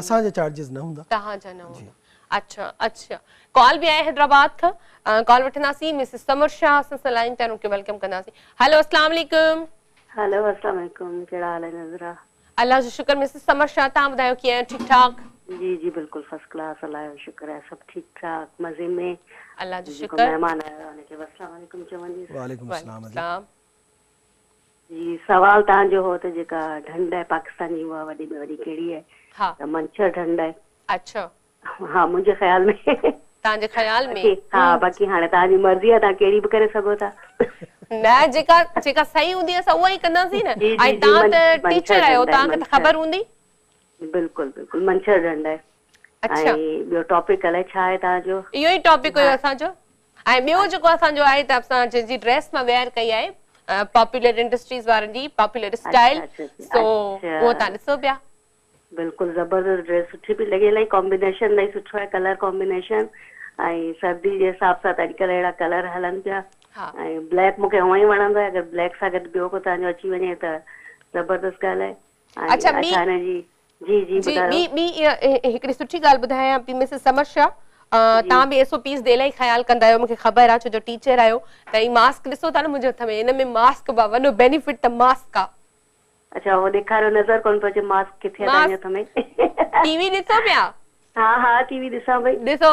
Speaker 3: اسان جا چارجز نه هوندا
Speaker 1: توهان جا نه هوندا اڇا اڇا ڪال به آهي حيدرآباد کان ڪال وٺنداسين مسز ثمر شاهه اسان سان لائين تي آهن ان کي welcome ڪنداسين هلو اسلام عليڪم.
Speaker 6: هلو اسلام عليڪم ڪهڙا حال آهن نظرا.
Speaker 1: الله جو شڪر مسز ثمر شاهه توهان ٻڌايو ڪيئن آهيو ٺيڪ ٺاڪ.
Speaker 6: جي جي بلڪل فرسٽ ڪلاس الله جو شڪر آهي سڀ ٺيڪ ٺاڪ مزي ۾.
Speaker 1: الله جو
Speaker 6: جيڪو
Speaker 1: شڪر.
Speaker 6: مهمان آيو آهي ان کي به اسلام عليڪم چونديس.
Speaker 3: وعليڪم السلام
Speaker 1: وعليڪم السلام.
Speaker 6: جي سوال توهان جو هو ته جيڪا ڍنڍ آهي پاڪستان جي اها وڏي ۾ وڏي ڪهڙي آهي
Speaker 1: ها.
Speaker 6: ته منڇر ڍنڍ آهي.
Speaker 1: اڇا.
Speaker 6: ها منهنجي خيال ۾.
Speaker 1: توهان جي خيال ۾.
Speaker 6: باقي ها باقي هاڻي توهان جي مرضي آهي توهان ڪهڙي به ڪري سگهو ٿا.
Speaker 1: نه جيڪا جيڪا صحيح هوندي اسان اها ئي ڪنداسين نه
Speaker 6: جي جي
Speaker 1: ۽
Speaker 6: جي
Speaker 1: توهان ته
Speaker 6: منڇر
Speaker 1: ٽيچر آهيو
Speaker 6: ڍنڍ آهي
Speaker 1: توهان کي ته
Speaker 6: منڇر
Speaker 1: خبر هوندي.
Speaker 6: بلڪل بلڪل منڇر ڍنڍ آهي
Speaker 1: اڇا.
Speaker 6: ۽ ٻيو ٽاپڪ الائي ڇا آهي توهان جو.
Speaker 1: اهو ئي ٽاپڪ هيو
Speaker 6: ها
Speaker 1: اسان جو ۽ ٻيو جيڪو اسان جو آهي ته اسان جنهن جي ڊريس مان ويئر ڪئي آهي پاپولر انڊسٽريز وارن جي پاپولر
Speaker 6: اڇا
Speaker 1: اسٽائل
Speaker 6: اڇا اڇا
Speaker 1: سو اهو
Speaker 6: اڇا
Speaker 1: توهان ڏسو پيا.
Speaker 6: بلڪل زبردست ڊريس سٺي پئي لڳي الاهي ڪامبينيشن الاهي سٺو آهي ڪلر ڪامبينيشن ۽ سردي جي حساب سان ته اڄڪلهه اهڙا ڪلر هلن پيا
Speaker 1: ها.
Speaker 6: ۽ بليڪ مون کي هونئن ئي وڻندو آهي اگر بليڪ سان گڏ ٻيو ڪو توهان جو اچي وڃي ته زبردست ڳالهه آهي ۽
Speaker 1: اڇا ٻي
Speaker 6: اڇا هن جي جي جي
Speaker 1: جي
Speaker 6: ٻڌايو
Speaker 1: ٻي ٻي هڪڙي سٺي ڳالهه ٻڌايان پئي مسز ثمر شاهه
Speaker 6: جي
Speaker 1: توهان به ايس او پيز تي الاهي خيال ڪندا آهيو مون کي خبر آهي ڇو جو ٽيچر آهيو ته هي ماسڪ ڏسو ٿا نه منهنجي هٿ ۾ هن ۾ ماسڪ به آهي وڏو بينيفٽ ته ماسڪ آهي.
Speaker 6: اڇا اهو ڏيکاريو نظر ڪونه پيو اچي ماسڪ ڪٿي آهي توهان جي
Speaker 1: ماسڪ
Speaker 6: هٿ ۾.
Speaker 1: ٽي وي ڏسو پيا.
Speaker 6: ها ها ٽي وي ڏسان پئي.
Speaker 1: ڏسو.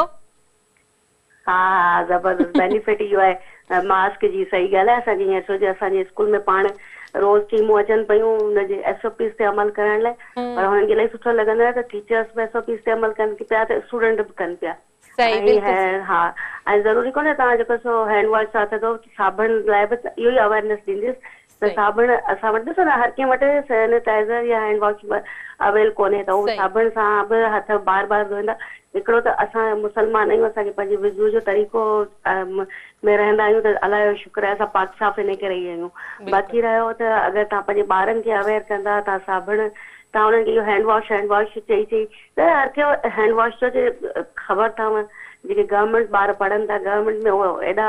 Speaker 6: ها ها زبردست بينيفٽ اهو آهي ماسڪ جي صحيح ڳالهه آهي اسان کي هينئر ڇو جو اسان جي اسڪول ۾ پاڻ روز ٽيمون اچن پيون ان جي ايس او پيز تي عمل ڪرائڻ لاء پر هنن کي الاهي سٺو لڳندو آهي ته ٽيچرس به ايس او پيز تي عمل ڪن پيا ته اسٽوڊنٽ به ڪن پيا
Speaker 1: صحيح
Speaker 6: ۽
Speaker 1: بلڪل صحيح.
Speaker 6: ها ۽ ضروري ڪونهي توهان جيڪو سو هينڊ واش سان هٿ ڌو صابڻ لاء به اهو ئي اويرنيس ڏينديس ته
Speaker 1: صحيح.
Speaker 6: صابڻ اسان وٽ ڏسو نه هر ڪنهن وٽ سينيٽائزر يا هينڊ واش اويل ڪونهي ته هو
Speaker 1: صحيح.
Speaker 6: صابڻ سان به هٿ بار بار ڌوئندا هڪڙو ته اسان مسلمان آهيون اسان کي پنهنجي وضو جو طريقو ۾ رهندا آهيون ته الله جو شڪر آهي اسان پاڪ صاف انهي ڪري ئي آهيون
Speaker 1: بلڪل.
Speaker 6: باقي رهيو ته اگر توهان پنهنجي ٻارن کي اويئر ڪندا توهان صابڻ توهان انهن کي اهو هينڊ واش هينڊ واش چئي چئي ته هر ڪنهن هينڊ واش جو جي خبر اٿو جيڪي گورنمينٽ ٻار پڙهن ٿا گورنمينٽ ۾ اهي ايڏا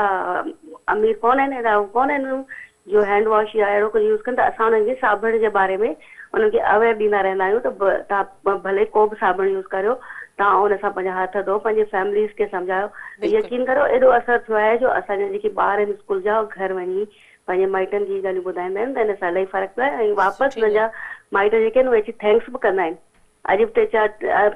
Speaker 6: امير ڪونه آهن ايڏا هو ڪونه آهن جو هينڊ واش يا اهڙو ڪجهه يوز ڪن ته اسان انهن کي صابڻ جي باري ۾ انهن کي اويئر ڏيندا رهندا آهيون ته توهان ڀلي ڪو به صابڻ يوز ڪريو توهان ان سان پنهنجا هٿ ڌو پنهنجي فيمليز کي سمجهايو
Speaker 1: بلڪل.
Speaker 6: يقين ڪريو ايڏو اثر ٿيو آهي جو اسان جا جيڪي ٻار آهن اسڪول جا گهر وڃي پنهنجي مائٽن کي اهي ڳالهيون ٻڌائيندا آهن ته ان سان الاهي فرق پيو آهي ۽ واپس
Speaker 1: سٺي
Speaker 6: انهن جا
Speaker 1: ڳالهه.
Speaker 6: مائٽ جيڪي آهن اهي اچي thanks به ڪندا آهن. اڄ به ٽي چار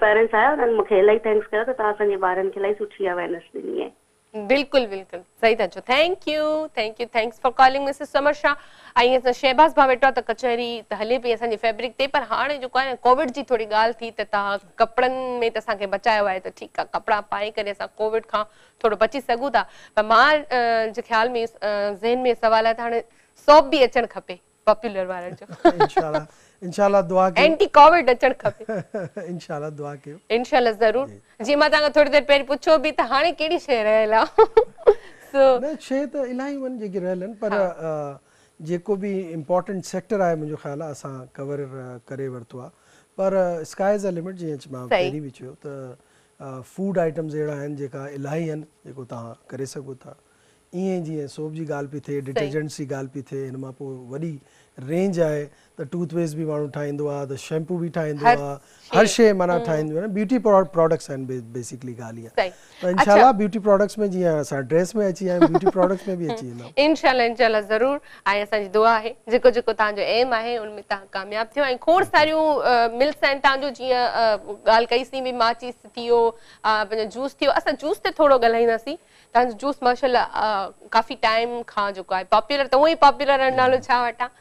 Speaker 6: پيرنٽس آيا انهن مون کي الاهي thanks ڪيو ته توهان اسان جي ٻارن کي الاهي سٺي اويرنيس ڏني آهي.
Speaker 1: بلڪل بلڪل صحيح ٿا چئو thank you thank you thanks for calling Mrs Samar Shah ۽ اسان شهباز ڀاء ويٺو آ ته ڪچهري ته هلي پئي اسان جي فيبرڪ تي پر هاڻي جيڪو آهي نه ڪووڊ جي ٿوري ڳالهه ٿي ته توهان ڪپڙن ۾ ته اسان کي بچايو آهي ته ٺيڪ آ ڪپڙا پائي ڪري اسان ڪووڊ کان ٿورو بچي سگهون ٿا پر مان جي خيال ۾ ذهن ۾ سوال آهي ته هاڻي سوپ به اچڻ کپي پاپولر وارن جو.
Speaker 3: انشاء الله انشاء الله دعا ڪيو.
Speaker 1: اينٽي ڪووڊ اچڻ کپي.
Speaker 3: انشاء الله دعا ڪيو.
Speaker 1: انشاء الله ضرور جيئن مان توهان کان ٿوري دير پهرين پڇيو به ته هاڻي ڪهڙي شيء رهيل آ سو.
Speaker 3: نه شيء ته الاهي آهن جيڪي رهيل آهن پر جيڪو به امپارٽنٽ سيڪٽر آهي منهنجو خيال آ اسان ڪور ڪري ورتو آ پر اسڪاء از the limit جيئن مان پهرين به چيو ته فوڊ آئٽمز اهڙا آهن جيڪا الاهي آهن جيڪو توهان ڪري سگهو ٿا ائين جيئن سوپ جي ڳالهه پئي ٿئي، ڊٽرجنٽس جي ڳالهه پئي ٿئي، هن مان پوء وڏي رينج آهي ته ٽوٿ پيسٽ به ماڻهو ٺاهيندو آهي ته شيمپو به ٺاهيندو آهي، هر شيء معنيٰ ٺاهينديون آهن، بيوٽي پراڊڪٽس آهن بيسيڪلي ڳالهه اها ته انشاء الله بيوٽي پراڊڪٽس ۾ جيئن اسان ڊريس ۾ اچي ويا آهيون بيوٽي پراڊڪٽس ۾ به اچي وينداسين.
Speaker 1: انشاء الله انشاء الله ضرور ۽ اسان جي دعا آهي جيڪو جيڪو توهان جو ايم آهي ان ۾ توهان ڪامياب ٿيو ۽ کوڙ ساريون ملس آهن توهان جو جيئن ڳالهه ڪئي سين به ماچيس ٿي ويو پنهنجو جوس ٿي ويو اسان جوس تي ٿورو ڳالهائينداسين توهان جو جوس ماشاءالله ڪافي ٽائيم کان جيڪو آهي پاپولر ته اونئن ئي پاپولر آهي نالو ڇا وٺان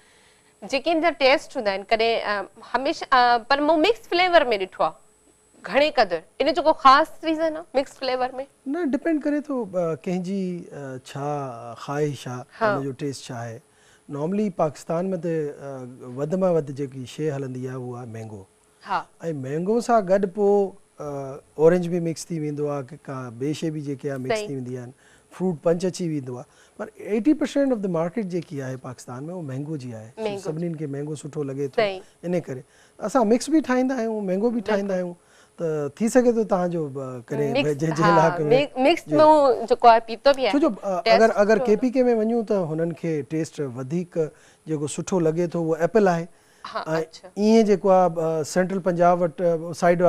Speaker 1: جيڪي ان جا ٽيسٽ هوندا آهن ڪڏهن هميشه پر مون مڪس فليور ۾ ڏٺو آهي گهڻي قدر ان جو ڪو خاص ريزن آهي مڪس فليور ۾؟
Speaker 3: نه ڊپينڊ ڪري ٿو ڪنهن جي ڇا خواهش آهي ان جو ٽيسٽ ڇا آهي نارملي پاڪستان ۾ ته وڌ مان وڌ جيڪي شي هلندي آهي اها آهي مينگو ۽ مينگو سان گڏ پوء اورينج به مڪس ٿي ويندو آ ڪا ٻي شي به جيڪي آ مڪس ٿي ويندي آهن فروٽ پنچ اچي ويندو آ پر eighty percent of the market جيڪي آهي پاڪستان ۾ اهو مينگو جي آهي سڀني کي مينگو سٺو لڳي ٿو انهي ڪري اسان مڪس به ٺاهيندا آهيون مينگو به ٺاهيندا آهيون ته ٿي سگهي ٿو توهان جو ڪڏهن جنهن جنهن علائقي ۾
Speaker 1: مڪس مون جيڪو آهي پيتو به آهي
Speaker 3: ڇو جو اگر اگر ڪي پي ڪي ۾ وڃون ته هنن کي ٽيسٽ وڌيڪ جيڪو سٺو لڳي ٿو اهو ايپل آهي ۽ ائين جيڪو آ سينٽرل پنجاب وٽ سائيڊ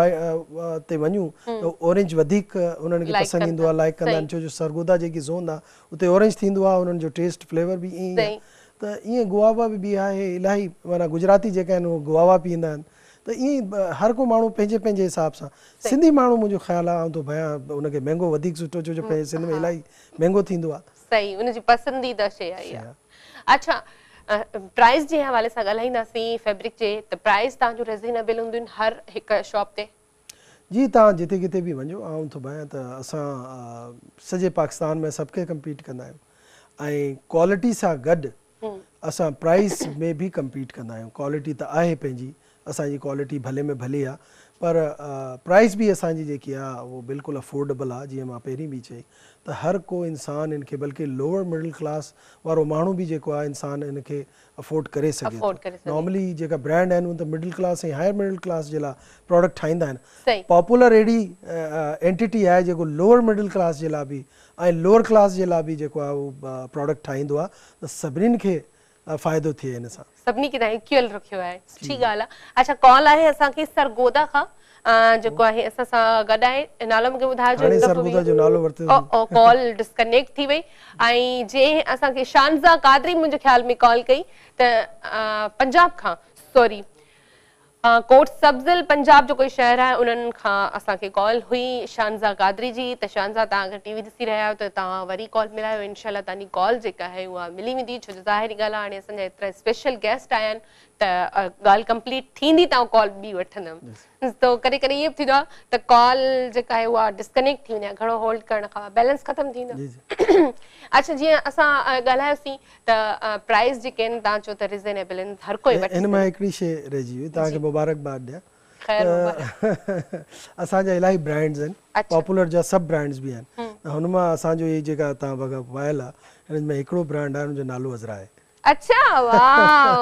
Speaker 3: تي وڃون ته اورينج وڌيڪ انهن کي پسند ايندو آ لائيڪ ڪندا آهن ڇو جو سرگوڌا جيڪي زون آ اتي اورينج ٿيندو آ انهن جو ٽيسٽ فليور به ائين ئي آ ته ائين گواوا به آهي الاهي معنيٰ گجراتي جيڪا آهن اهي گواوا پيئندا آهن ته ائين هر ڪو ماڻهو پنهنجي پنهنجي حساب سان سنڌي ماڻهو منهنجو خيال آ آئون ٿو ڀانيان ان کي مينگو وڌيڪ سٺو ڇو جو پنهنجي سنڌ ۾ الاهي مينگو ٿيندو آ.
Speaker 1: صحيح ان جي پسنديده شيء آهي اها. اڇا پرائيس جي حوالي سان ڳالهائينداسين فيبرڪ جي ته پرائيس توهان جون ريزنيبل هونديون آهن هر هڪ شاپ تي؟
Speaker 3: جي توهان جتي ڪٿي به وڃو آئون ٿو ڀانيان ته اسان سڄي پاڪستان ۾ سڀ کي ڪمپيٽ ڪندا آهيون ۽ ڪوالٽي سان گڏ اسان پرائيس ۾ به ڪمپيٽ ڪندا آهيون ڪوالٽي ته آهي پنهنجي اسان جي ڪوالٽي ڀلي ۾ ڀلي آ پر پرائيس به اسان جي جيڪي آ اهو بلڪل افورڊيبل آ جيئن مان پهرين به چئي ته هر ڪو انسان ان کي بلڪه لوئر مڊل ڪلاس وارو ماڻهو به جيڪو آ انسان ان کي افورڊ ڪري سگهي ٿو نارملي جيڪا برانڊ آهن اهي ته middle class ۽ higher middle class جي لاء پراڊڪٽ ٺاهيندا آهن پاپولر اهڙي اينٽيٽي آهي جيڪو لوئر مڊل ڪلاس جي لاء به ۽ لوئر ڪلاس جي لاء به جيڪو آ اهو پراڊڪٽ ٺاهيندو آ ته سڀني کي فائدو ٿئي ان سان.
Speaker 1: سڀني کي توهان ايڪيول رکيو آهي سٺي ڳالهه آهي اڇا ڪال آهي اسان کي سرگوڌا کان جيڪو آهي اسان سان گڏ آهي نالو مونکي ٻڌائجو
Speaker 3: هاڻي سرگوڌا جو نالو ورتو
Speaker 1: او او ڪال ڊسڪنيڪٽ ٿي وئي ۽ جنهن اسان کي شانزا قادري منهنجي خيال ۾ ڪال ڪئي ته پنجاب کان سوري ڪوٽ سبزل پنجاب جو ڪوئي شهر آهي انهن کان اسان کي ڪال هئي شانزا قادري جي ته شانزا توهان اگر ٽي وي ڏسي رهيا آهيو ته توهان وري ڪال ملايو انشاء الله توهان جي ڪال جيڪا آهي اها ملي ويندي ڇو جو ظاهري ڳالهه آهي هاڻي اسان جا ايترا اسپيشل گيسٽ آيا آهن ته ڳالهه ڪمپليٽ ٿيندي ته آئون ڪال ٻي وٺندم ته ڪڏهن ڪڏهن ائين به ٿيندو آهي ته ڪال جيڪا آهي اها ڊسڪنيڪٽ ٿي ويندي آهي گهڻو هولڊ ڪرڻ کان بيلنس ختم ٿي ويندو آهي اڇا جيئن اسان ڳالهايوسين ته پرائيس جيڪي آهن توهان چئو ته ريزنيبل آهن هر ڪوئي وٺي
Speaker 3: هن مان هڪڙي شيء رهجي وئي توهان کي مبارڪباد ڏيان ته اسان جا الاهي برانڊز آهن پاپولر جا سڀ برانڊز به آهن ته هن مان اسان جو هي جيڪا توهان وڳا پايل آهي هن ۾ هڪڙو برانڊ آهي ان جو نالو عذرا آهي.
Speaker 1: اڇا واو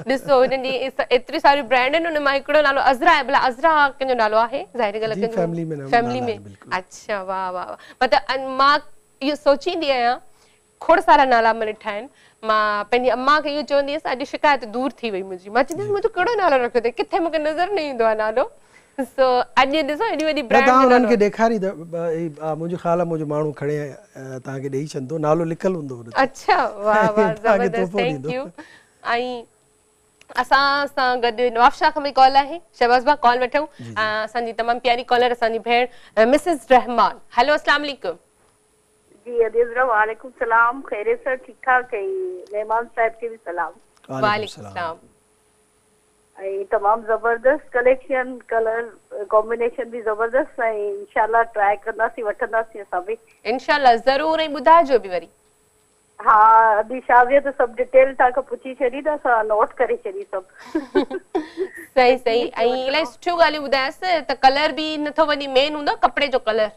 Speaker 1: ڏسو هنن جي ايتري ساريون برانڊ آهن ان مان هڪڙو نالو عذرا آهي ڀلا عذرا ڪنهن جو نالو آهي ظاهري ڳالهه
Speaker 3: جي فيملي ۾
Speaker 1: فيملي ۾ اڇا واه واه واه مطلب مان اهو سوچيندي آهيان کوڙ سارا نالا مان ڏٺا آهن. مان پنهنجي امان کي اهو چوندي هيس اڄ شڪايت دور ٿي وئي منهنجي. مان چوندي هيس منهنجو ڪهڙو نالو رکيو اٿئي ڪٿي مون کي نظر نه ايندو آهي نالو. سو اڄ ڏسو ايڏي وڏي
Speaker 3: نه
Speaker 1: برانڊ
Speaker 3: توهان
Speaker 1: جو
Speaker 3: انهن
Speaker 1: نالو.
Speaker 3: کي ڏيکاري ته منهنجو خيال آهي منهنجو ماڻهو کڻي توهان کي ڏئي ڇڏندو نالو لکيل هوندو ان تي.
Speaker 1: اڇا واه واه
Speaker 3: توهان کي
Speaker 1: زبردست
Speaker 3: تحفو
Speaker 1: thank
Speaker 3: ڏيندو.
Speaker 1: يو ۽ اسان سان گڏ نوابشاهه کان به ڪال آهي شهباز ڀاء ڪال وٺون اسان جي تمام پياري ڪالر اسان جي ڀيڻ مسز رحمان هيلو اسلام عليڪم.
Speaker 7: जी अदी अज़रा वालेकुम सलाम, ख़ैरियत सां ठीक ठाक ऐं मेहमान साहिब खे बि सलाम।
Speaker 1: वालेकुम सलाम।
Speaker 7: ऐं तमामु ज़बरदस्त कलेक्शन, कलर कॉम्बिनेशन बि ज़बरदस्त ऐं इंशाल्लाह ट्राई कंदासीं, वठंदासीं असां बि।
Speaker 1: इंशाल्लाह ज़रूर ऐं ॿुधाइजो बि वरी।
Speaker 7: हा अदी शाज़िया त सभु डिटेल तव्हां खां पुछी छॾी त असां नोट करे छॾी सभु।
Speaker 1: सही सही ऐं इलाही सुठियूं ॻाल्हियूं ॿुधायासि त कलर बि नथो वञे, मेन हूंदो कपिड़े जो कलर।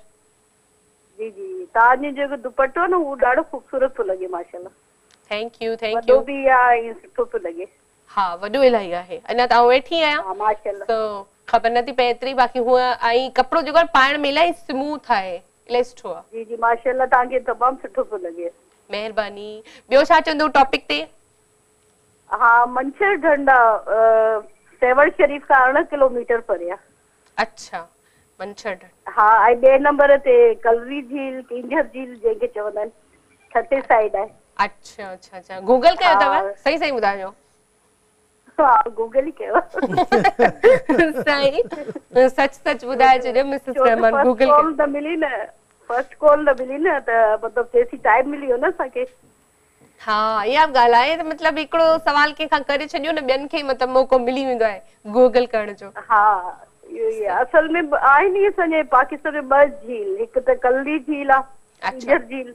Speaker 7: जी जी तव्हांजो जेको दुपटो आहे न उहो ॾाढो ख़ूबसूरत थो लॻे माशाल्लाह।
Speaker 1: Thank you thank you.
Speaker 7: वॾो बि आहे ऐं सुठो थो लॻे।
Speaker 1: हा वॾो इलाही आहे, अञा त आउं वेठी आहियां।
Speaker 7: हा माशाल्लाह।
Speaker 1: त ख़बर नथी पए एतिरी, बाक़ी हूअं ऐं कपिड़ो जेको आहे पाइण में इलाही स्मूथ आहे, इलाही सुठो आहे।
Speaker 7: जी जी माशाल्लाह तव्हांखे तमामु सुठो थो लॻे।
Speaker 1: महिरबानी। ॿियो छा चवंदो टॉपिक ते?
Speaker 7: हा मंछर ढंड आहे, सेवण शरीफ़ खां 18 किलोमीटर परे आहे।
Speaker 1: अच्छा मंछर ढंड।
Speaker 7: हा ऐं ॿिए नंबर ते कलरी झील, कींझर झील जंहिंखे चवंदा आहिनि, ठटे साइड आहे।
Speaker 1: अच्छा अच्छा अच्छा, गूगल कयो अथव? सही सही ॿुधाइजो।
Speaker 7: हा गूगल ई कयो।
Speaker 1: सही सच सच ॿुधाए छॾियो मिसेस रहमान। गूगल
Speaker 7: कॉल त मिली न, फर्स्ट कॉल न मिली न त मतिलबु तेसीं टाइम मिली वियो न असांखे।
Speaker 1: हा इहा बि ॻाल्हि आहे त मतिलबु हिकिड़ो सवाल कंहिंखां करे छॾियो न, ॿियनि खे मतिलबु मौक़ो मिली वेंदो आहे गूगल करण जो।
Speaker 7: हा इहो ई आहे। असल में आहिनि ई असांजे पाकिस्तान में ॿ झील, हिकु त कलरी झील आहे, कींझर झील,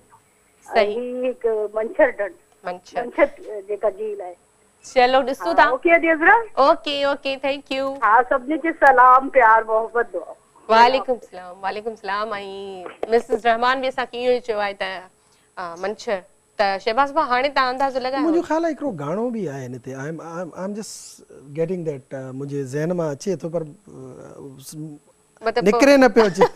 Speaker 1: सही,
Speaker 7: हिकु मंछर ढंड, मंछर जेका झील आहे।
Speaker 1: चलो ॾिसूं था।
Speaker 7: ओके अदी Azra.
Speaker 1: Okay okay thank you.
Speaker 7: हा सभिनी खे सलाम, प्यार, मोहबत, दुआ।
Speaker 1: वालेकुम सलाम वालेकुम सलाम। ऐं मिसेस रहमान बि असांखे इहो ई चयो आहे त मंछर त शहबाज़ भाउ हाणे तव्हां अंदाज़ो लॻायो।
Speaker 3: मुंहिंजो ख़्यालु आहे हिकिड़ो गाणो बि आहे हिन ते। I am just getting that, मुंहिंजे ज़हन मां अचे थो पर निकिरे न पियो अचे।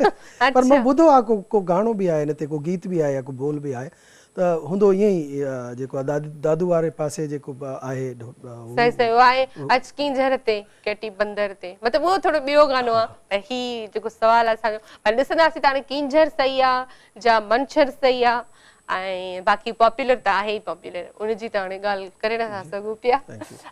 Speaker 3: पर मां ॿुधो आहे को गाणो बि आहे हिन ते, को गीत बि आहे या को ॿोल बि आहे त हूंदो ईअं ई जेको आहे दादू वारे पासे जेको आहे।
Speaker 1: सही सही उहो आहे अच कींझर ते केटी बंदर ते, मतिलबु उहो थोरो ॿियो गाणो आहे। ऐं ही जेको सवाल आहे असांजो पर ॾिसंदासीं त हाणे कींझर सही आहे जा मंछर सही आहे। ऐं बाक़ी पॉपुलर त आहे ई पॉपुलर, उनजी त हाणे ॻाल्हि करे नथा सघूं पिया।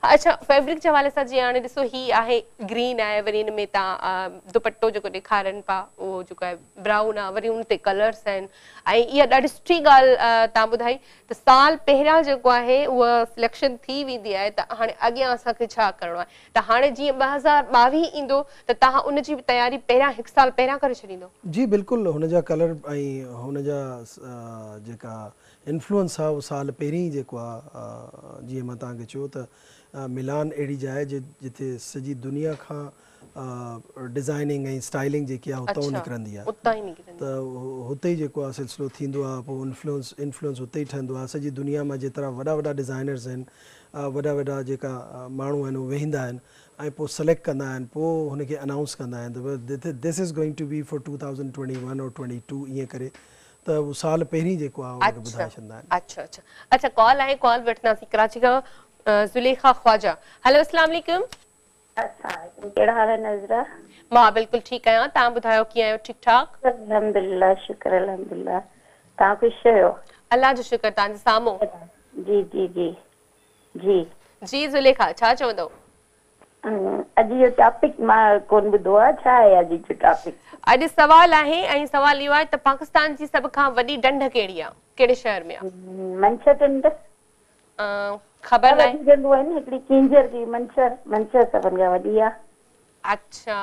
Speaker 1: अच्छा फैब्रिक जे हवाले सां जीअं हाणे ॾिसो ही आहे ग्रीन आहे, वरी हिन में तव्हां दुपट्टो जेको ॾेखारनि पिया उहो जेको आहे ब्राउन आहे, वरी उन ते कलर्स आहिनि। ऐं इहा ॾाढी सुठी ॻाल्हि तव्हां ॿुधाई त साल पहिरियां जेको आहे उहा सिलेक्शन थी वेंदी आहे त हाणे अॻियां असांखे छा करिणो आहे। त हाणे जीअं 2022 ईंदो त तव्हां उनजी बि तयारी पहिरियां हिकु साल पहिरियां करे छॾींदो?
Speaker 3: जी बिल्कुलु, हुनजा कलर ऐं हुनजा जेका इन्फ्लुएंस आहे उहो साल पहिरीं जेको आहे, जीअं मां तव्हांखे चयो त मिलान अहिड़ी जाइ जिते सॼी दुनिया खां डिज़ाइनिंग ऐं स्टाइलिंग जेकी आहे उतां निकिरंदी आहे, त हुते ई जेको आहे सिलसिलो थींदो आहे, पोइ इन्फ्लुएंस हुते ई ठहंदो आहे। सॼी दुनिया मां जेतिरा वॾा वॾा डिज़ाइनर्स आहिनि, वॾा वॾा जेका माण्हू आहिनि उहे वेहींदा आहिनि ऐं पोइ सिलेक्ट कंदा आहिनि, पोइ हुनखे अनाउंस कंदा आहिनि त this is going to be for 2021 और 22 ईअं करे त उहो साल पहिरीं जेको आहे हुनखे ॿुधाए छॾींदा आहिनि।
Speaker 1: अच्छा अच्छा अच्छा, कॉल आहे, कॉल वठंदासीं कराची खां ज़ुलेखा ख्वाजा। हेलो अस्सलाम वालेकुम।
Speaker 8: कहिड़ा हाल आहिनि अज़रा?
Speaker 1: मां बिल्कुलु ठीकु आहियां, तव्हां ॿुधायो कीअं आहियो? ठीकु ठाक
Speaker 8: अल्हम्दुलिल्लाह, शुक्र अल्हम्दुलिल्लाह। तव्हां ख़ुशि आहियो?
Speaker 1: अल्लाह जो शुक्र, तव्हांजे साम्हूं।
Speaker 8: जी जी जी जी
Speaker 1: जी ज़ुलेखा छा चवंदव?
Speaker 8: अॼु इहो टॉपिक मां कोन ॿुधो आहे, छा आहे अॼु जो टॉपिक?
Speaker 1: अॼु सवाल आहे ऐं सवाल इहो आहे त पाकिस्तान जी सभ खां वॾी ढंढ कहिड़ी आहे, कहिड़े शहर में आहे?
Speaker 8: मंछर ढंढ।
Speaker 1: ख़बर न आहे।
Speaker 8: ढंढूं आहिनि, हिकिड़ी कींझर जी मंछर, मंछर सभिनि खां वॾी आहे।
Speaker 1: अच्छा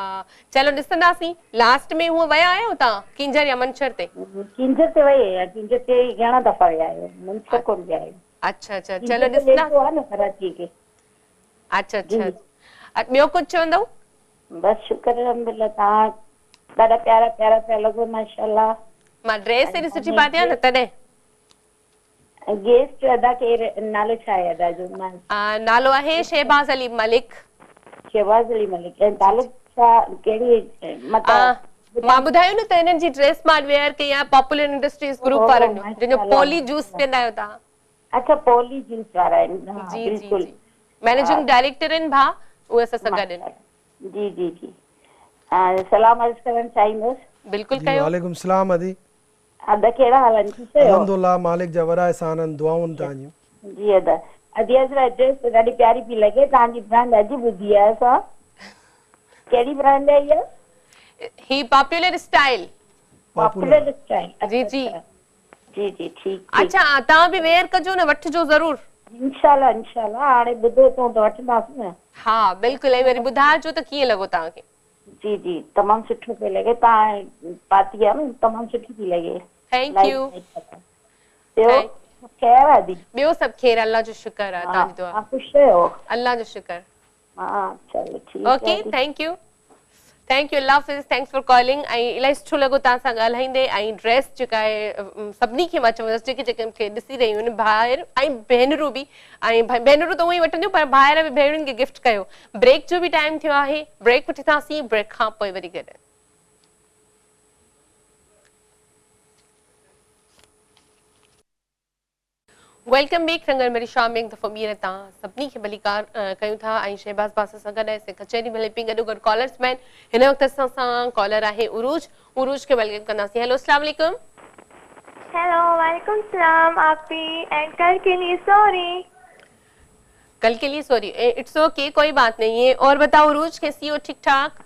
Speaker 1: चलो ॾिसंदासीं। लास्ट में हूअं विया आहियो तव्हां कींझर या मंछर ते?
Speaker 8: कींझर ते वई आहियां, कींझर ते घणा दफ़ा विया आहियूं, मंछर कोन विया आहियूं।
Speaker 1: अच्छा अच्छा चलो ॾिसंदासीं।
Speaker 8: आहे न कराची खे।
Speaker 1: अच्छा अच्छा, ॿियो कुझु चवंदव?
Speaker 8: बसि शुक्र अल्हम्दुलिल्लाह। तव्हां ॾाढा प्यारा प्यारा पिया लॻो माशाल्लाह।
Speaker 1: मां ड्रेस एॾी सुठी पाती आहे न तॾहिं।
Speaker 8: गेस्ट अदा केरु, नालो छा आहे अदा जो?
Speaker 1: नालो आहे शहबाज़ अली मलिक।
Speaker 8: शहबाज़ अली मलिक। ऐं तालुक छा कहिड़ी?
Speaker 1: मतिलबु मां ॿुधायो न त हिननि जी ड्रेस मां वेयर कई आहे पॉपुलर इंडस्ट्रीज ग्रुप वारनि जो, जंहिंजो पोली जूस पीअंदा आहियो तव्हां।
Speaker 8: अच्छा पोली जूस वारा आहिनि।
Speaker 1: जी जी जी, मैनेजिंग डायरेक्टर आहिनि भाउ, उहे असां सां गॾु आहिनि।
Speaker 8: जी जी जी, सलाम अर्ज़ करणु चाहींदुसि।
Speaker 1: बिल्कुलु कयो।
Speaker 3: वालेकुम सलाम अदी।
Speaker 8: अदा कहिड़ा हाल आहिनि? ख़ुशि आहियो?
Speaker 3: अल्हम्दुलिल्लाह, मालिक जा वॾा एहसान आहिनि, दुआऊं तव्हांजूं।
Speaker 8: जी अदा। अदी अज़रा ड्रेस त ॾाढी प्यारी पई लॻे, तव्हांजी ब्रांड अॼु ॿुधी आहे असां। कहिड़ी ब्रांड आहे इहा?
Speaker 1: ही पॉपुलर स्टाइल।
Speaker 8: Popular style.
Speaker 1: जी जी
Speaker 8: جي جي ٺيڪ ٺيڪ.
Speaker 1: اڇا توهان به ويئر ڪجو نه وٺجو ضرور.
Speaker 8: انشاء الله انشاء الله هاڻي ٻڌو اٿئون ته وٺنداسين نه.
Speaker 1: ها بلڪل ۽ وري ٻڌائجو ته ڪيئن لڳو توهان کي.
Speaker 8: جي جي تمام سٺو پيو لڳي توهان پاتي آ نه تمام سٺي ٿي لڳي.
Speaker 1: Thank you.
Speaker 8: ٻيو سڀ خير آ the.
Speaker 1: ٻيو سڀ خير الله جو شڪر آ توهان جي دعا.
Speaker 8: ها خوش آهيو.
Speaker 1: الله جو شڪر.
Speaker 8: ها چلو ٺيڪ آ
Speaker 1: okay thank you thank you الله حافظ thanks for calling ۽ الاهي سٺو لڳو توهان سان ڳالهائيندي ۽ ڊريس جيڪا آهي سڀني کي مان چوندس جيڪي جيڪي مون کي ڏسي رهيون آهن ڀائر ۽ ڀينرون به ۽ ڀينرون ته اونئن ئي وٺنديون پر ڀائر به ڀيڻن کي گفٽ ڪيو بريڪ جو به ٽائيم ٿيو آهي بريڪ وٺنداسين بريڪ کان پوء وري گڏ. Welcome back رنگن ڀري شام ۾ هڪ دفعو ٻيهر توهان سڀني کي ڀليڪار ڪيون ٿا ۽ شهباز باسط سان گڏ اسين ڪچهري به هلي پئي گڏو گڏ ڪالرز به آهن هن وقت اسان سان ڪالر آهي عروج عروج کي welcome ڪنداسين هيلو اسلام عليڪم.
Speaker 9: هيلو وعليڪم السلام آپي اينڊ ڪل ڪي لئي سوري.
Speaker 1: ڪل ڪي لئي سوري it's okay ڪوئي بات نهي هي اور بتائو عروج ڪيسي هو ٺيڪ ٺاڪ.